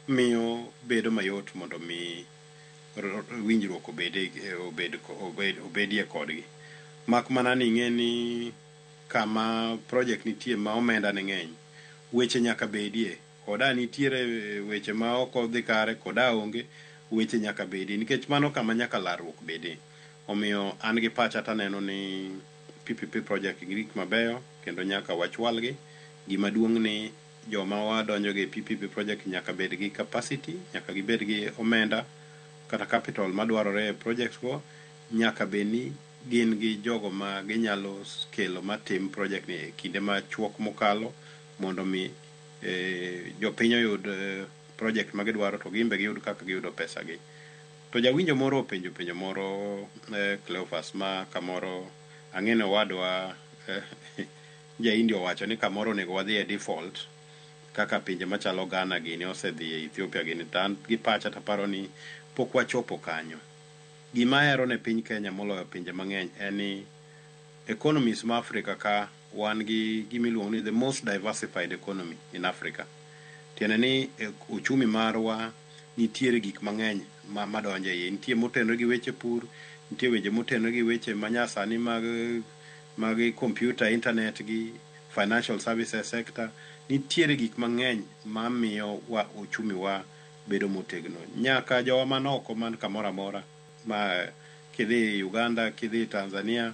miyo bedo mayot mondo mi winjruok obede obed obed obedie kodgi. Mak mana ni ing'e ni kama project nitie ma omenda ne ng'eny, weche nyaka bedie. Koda nitiere weche ma ok odhi kare, koda onge, weche nyaka bedie nikech mano kama nyaka larruok bedie. Omiyo an gi pacha taneno ni PPP project gin gik mabeyo kendo nyaka wachwalgi. Gima duong' ni joma wadonjo gi PPP project nyaka bed gi capacity, nyaka gibed gi omenda kata capital madwarore e projects go, nyaka bed ni gin gi jogo ma ginyalo kelo matim project ni e kinde machuok mokalo mondo mi jopiny oyud project ma gidwaro to gin be giyud kaka giyudo pesa gi. To jawinjo moro openjo penjo moro Cleophas ma kamoro ang'e ni owadwa ja India owacho ni kamoro onego wadhi e default kaka pinje machalo Ghana gini osedhi e Ethiopia gini to an gi pacha taparo ni pok wachopo kanyo. Gima ahero ne piny Kenya moloyo pinje mang'eny en ni economies ma Africa ka wan gi gimiluongo ni the most diversified economy in Africa. Tiende ni uchumi marwa nitiere gik mang'eny ma madonjo e iye. Nitie motenore gi weche pur, nitie weche motenore gi weche manyasani mag computer, internet gi financial services sector. Nitiere gik mang'eny mamiyo wa uchumi wa bedo motegno. Nyaka jowa man oko man kamoro amora ma kidhi Uganda, kidhi Tanzania,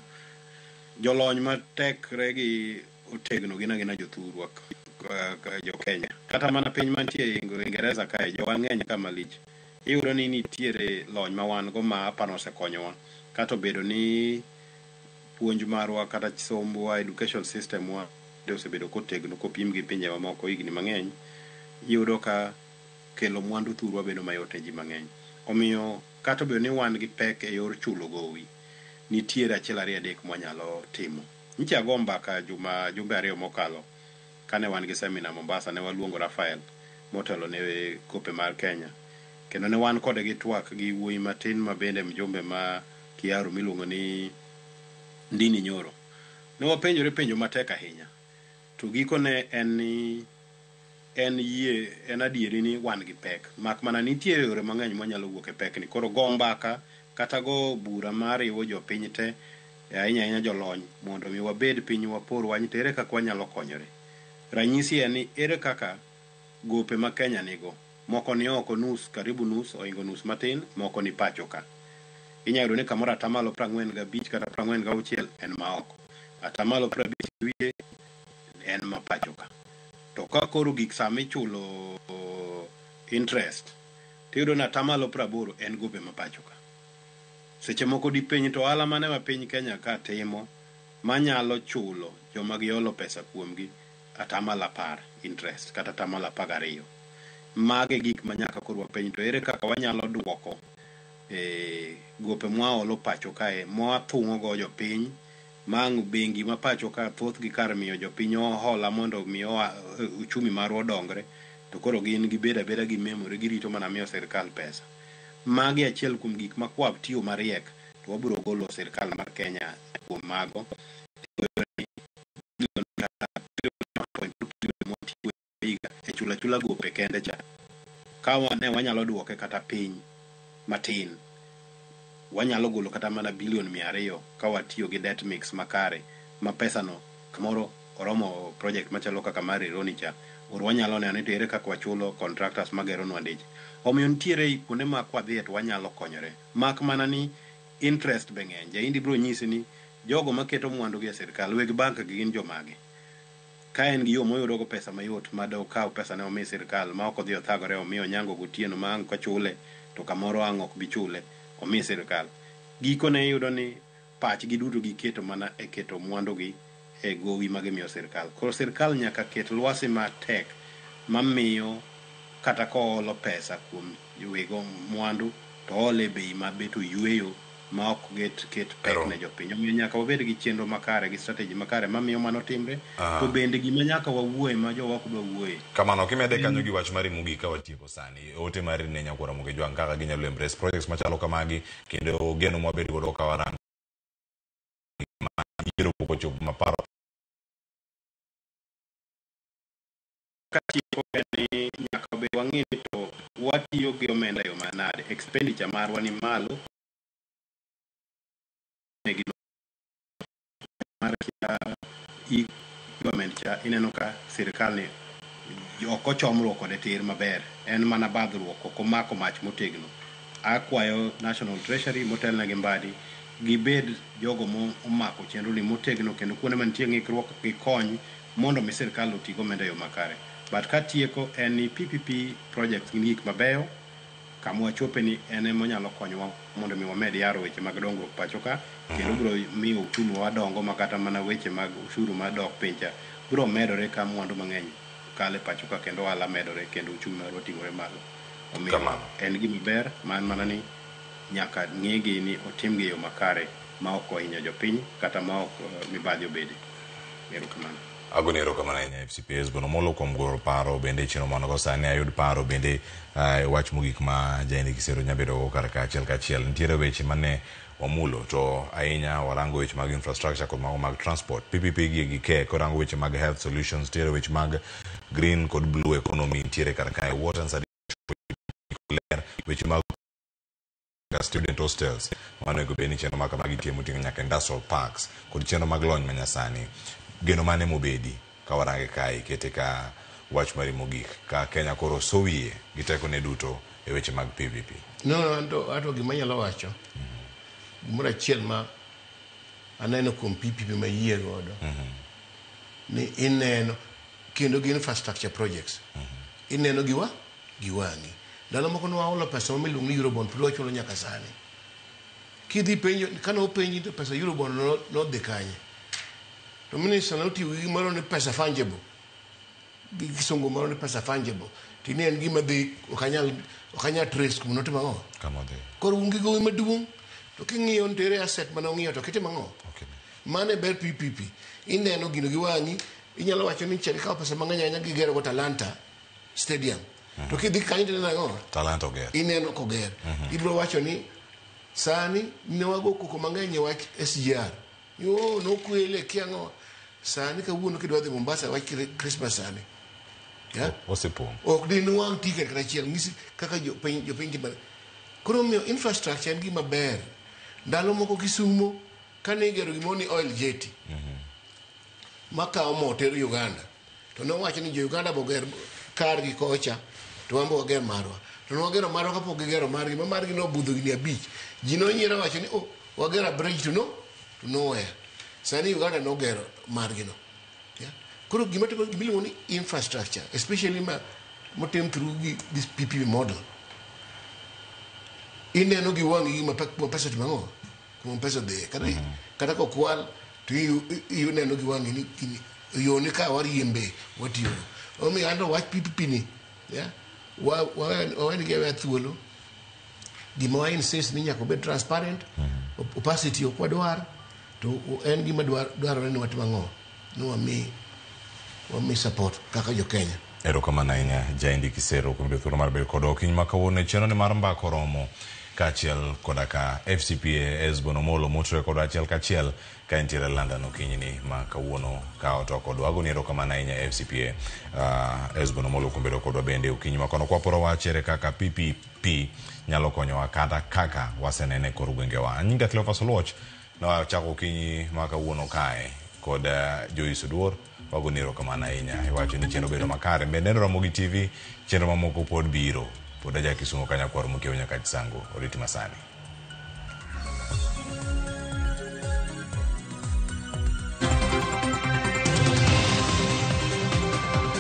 jolony ma tekre gi otegno gin agina jothurwa jo Kenya. Kata mana piny mantie Uingereza kae jowa ng'eny ka malich. Iyudo ni nitiere lony ma wan go ma aparo osekonyowa. Kata obedo ni puonj marwa kata sombwa education system wa osebedo kotegno kopim gi pinje mamoko higni mang'eny, iyudo ka kelo mwandu thurwa bedo mayot ne ji mang'eny. Omiyo kata obedo ni wan gi pek e yor chulo gowi, nitiere achiel ariyo adek mwanyalo timo. Nyicha ago mbaka juma jumbe ariyo mokalo kane wan gi seminar Mombasa ne waluongo Rafael motelo ne gope mar Kenya. Kendo ne wan kode gi twak gi wuoyi matin ma bende mjumbe ma Kiaru miluongo ni Ndini Nyoro. Ne wapenjore penjo matek ahinya. To gikone en ni en yie en adieri ni wan gi pek. Mak mana nitiere yore mang'eny mwanyalo wuok e pek ni. Koro go mbaka kata go bura mariwo jopiny te ahinya ahinya jolony mondo mi wabed piny wapor wach to ere kaka wanyalo konyore. Ranyisi en ni ere kaka gope ma Kenya nigo moko ni oko nus karibu nus ohingo nus matin moko ni pacho ka. Inyalo yudo ni kamoro atamalo 45 kata 46 en ma oko. Atamalo 50 wiye en ma pacho ka. To ka koro gik sama ichulo interest tiyudo ni atamalo 80 en gope ma pacho ka. Seche moko dipenj to ohala mane ma piny Kenya ka timo manyalo chulo joma giolo pesa kuomgi atamalo 10 interest kata atamalo 12. Mage e gik ma nyaka koro wapenj to ere kaka wanyalo duoko gope mwaolo pacho kae mwathung'o go jopiny ma ang' bengi ma pacho ka thothgi kar miyo jopiny hola mondo mi uchumi marwa odongre to koro gin gibedo abeda gi memore girito mana miyo sirikal pesa. Magi achiel kuom gik ma kwa tiyo mariek to wabiro golo sirikal mar Kenya kuom mago. E chulo achula gope kende cha. Ka ne wanyalo duoke kata piny matin, wanyalo golo kata mana bilion 200 ka watiyo gi debt mix makare ma pesa no kamoro oromo project machalo kaka mar Rironi cha or wanyalo neno ni to ere kaka wachulo contractors mageronwa ndeche. Omiyo nitiere kuonde ma kwadhiye to wanyalo konyore. Mak mana ni interest be ng'eny. Jaindi biro nyisi ni jogo maketo mwandu gi e sirikal weg bank gi gin jomage. Ka en gi yo moyudo go pesa mayot ma dokaw pesa ne omi sirikal ma ok odhi othagore omi Onyango gotieno ma ang' kochule to kamoro ang' ok bi chule omi sirikal. Gikone iyudo ni pachgi duto giketo mana e keto mwandu gi e gowi ma gimiyo sirikal. Koro sirikal nyaka ket lwasi matek mamiyo kata koolo pesa kuom weg mwandu to oole e bei ma bet oyweyo ma ok ket pek ne jopiny. Omiyo nyaka wabed gi chenro makare gi strategy makare mamiyo mano timre. To bende gima nyaka wawuoye ma jowa ok dwa wuoye. Kamano kimede kanyo gi wach mari mogik ka watieko sani, ote mari ne nyakwar Ramogi Ojwang' kaka ginyalo embrace projects machalo kamagi kendo geno mwabed godo ka warango yiero pok ochopo maparo. Katieko en ni nyaka be wang'e ni to watiyo gi omenda e yo manade. Expenditure marwa ni malo mar e-government cha ineno ka sirikal ni ok ochomruok kode tir maber, en mana badhruok, ok omako mach motegno. Akwayo National Treasury motelne gi Mbadi gibed jogo momako chenro ni motegno kendo kuonde mantie ng'ikruok gikony mondo mi sirikal oti gi omenda e yo makare. But katieko en ni PPP projects gin gik mabeyo, kama wachope ni en ema onyalo konyowa mondo mi wamed yaro weche mag dongruok pacho ka kendo biro miyo uchumi wa dongo ma kata mana weche mag ushuru madok piny cha biro medore ka mwandu mang'eny kalo e pacho ka kendo ohala medore kendo uchumi marwa ting'ore malo. Omiyo en gima ber man mana ni nyaka ng'igi ni otimgi e yo makare ma ok ohinyo jopiny kata ma ok mibadhi obede. Erokamano. Agoni erokamano ahinya FCPS Bono Molo kuom goro paro bende chenro manogo sani ayud paro bende wach mogik ma Jaindi Kisero nyabedo go kar ka achiel kachiel. Nitiere weche mane wamulo to ahinya warango weche mag infrastructure kod mago mag transport. PPP gi gi ke korango weche mag health solutions, nitiere weche mag green kod blue economy nitiere kar kae, water and sanitation, ler, weche mag student hostels mano onego bed ni chenro ma kamagi nitie moting'o nyaka industrial parks kod chenro mag lony manyasani. Geno mane mobedi ka warange kae ikete ka wach mari mogik ka Kenya koro so wiye gi tekone duto e weche mag PPP? No, anto gima anyalo wacho, gimoro achiel ma aneno kuom PPP mayie godo, ni ineno kendo gi infrastructure projects, ineno gi wa gi wang'i. Ndalo moko ne waolo pesa ma miluongo ni Eurobond pod wachulo nyaka sani. Kidhi penjo, kane openji to pesa Eurobond nodhi kanye? To minister notiyo gi gimoro ni pesa fungible. Gi kisungu moro ni pesa fungible. Tini en gima dhi ok anyal trace kuma notimo ang'o. Kama odhi. Koro un gi gowi maduong' to king'iyo nitiere asset mane ong'iyo to kitimo ang'o? Mano e ber PPP. Ineno gino gi wang'i, inyalo wacho ni cha gikawo pesa mang'eny ahinya gigero go Talanta Stadium. To kidhi kanyo tineno ang'o? Talanta oger. Ineno koger. Ibiro wacho ni sani ne wago koko mang'eny e wach SGR. Yo nokwele kia ang'o? Sani kawuono kidwa dhi Mombasa wach Christmas sani. Yeah? Osepong'. Ok dinwang' ticket kata achiel ng'isi kaka jopiny timo. Koro omiyo infrastructure en gima ber. Ndalo moko Kisumo kane igero gimoro ni oil jetty makawo mo tero Uganda to nowacho ni jo Uganda boger kargi kocha to wan be wager marwa. To ne wagero marwa kapok gigero margi ma margi nobudho higni 5. Ji nonyiero wacho ni oh, wagero a bridge to no to nowhere. Sani Uganda nogero margi no. Yeah? Koro gima timo gimiluongo ni infrastructure, especially ma motim through gi this PPP model. Ineno gi wang'i gima kuma pesa timo ang'o? Kuma pesa dhiye. Kata kokwal to ineno gi wang'i ni gini yo ni ka wariembe watiyogo. Omiyo anto wach PPP ni, yeah? Wawenegi aweya thuolo. Gima wa insist ni nyaka obed transparent, opacity ok wadwar, to en gima dwarore ni watim ang'o? Ni wami support kaka jo Kenya. Erokamano ahinya Jaindi Kisero kuom yudo thuolo mar bedo kodwa okinyi ma kawuono e chenro ni mar mbaka oromo kaachiel koda ka FCPA Esbon Omolo motudore kodwa achiel kachiel ka entiere London okinyi ni ma kawuono ka oto kodwa. Agoni erokamano ahinya FCPA Esbon Omolo kuom bedo kodwa bende okinyi ma kono kwaporo wach ere kaka PPP nyalo konyowa kata kaka wasenene e kor gwengewa. Nyinga Cleophas Oluoch nawachako okinyi ma kawuono kae kod Joyce Oduor. Wagoni erokamano ahinya. Iwacho ni chenro bedo makare. Bende neno Ramogi TV, chenro mamoko pod biro. Pod aja Kisumo ka nyakwar Mokiewo nyaka Chisango. Oriti masani.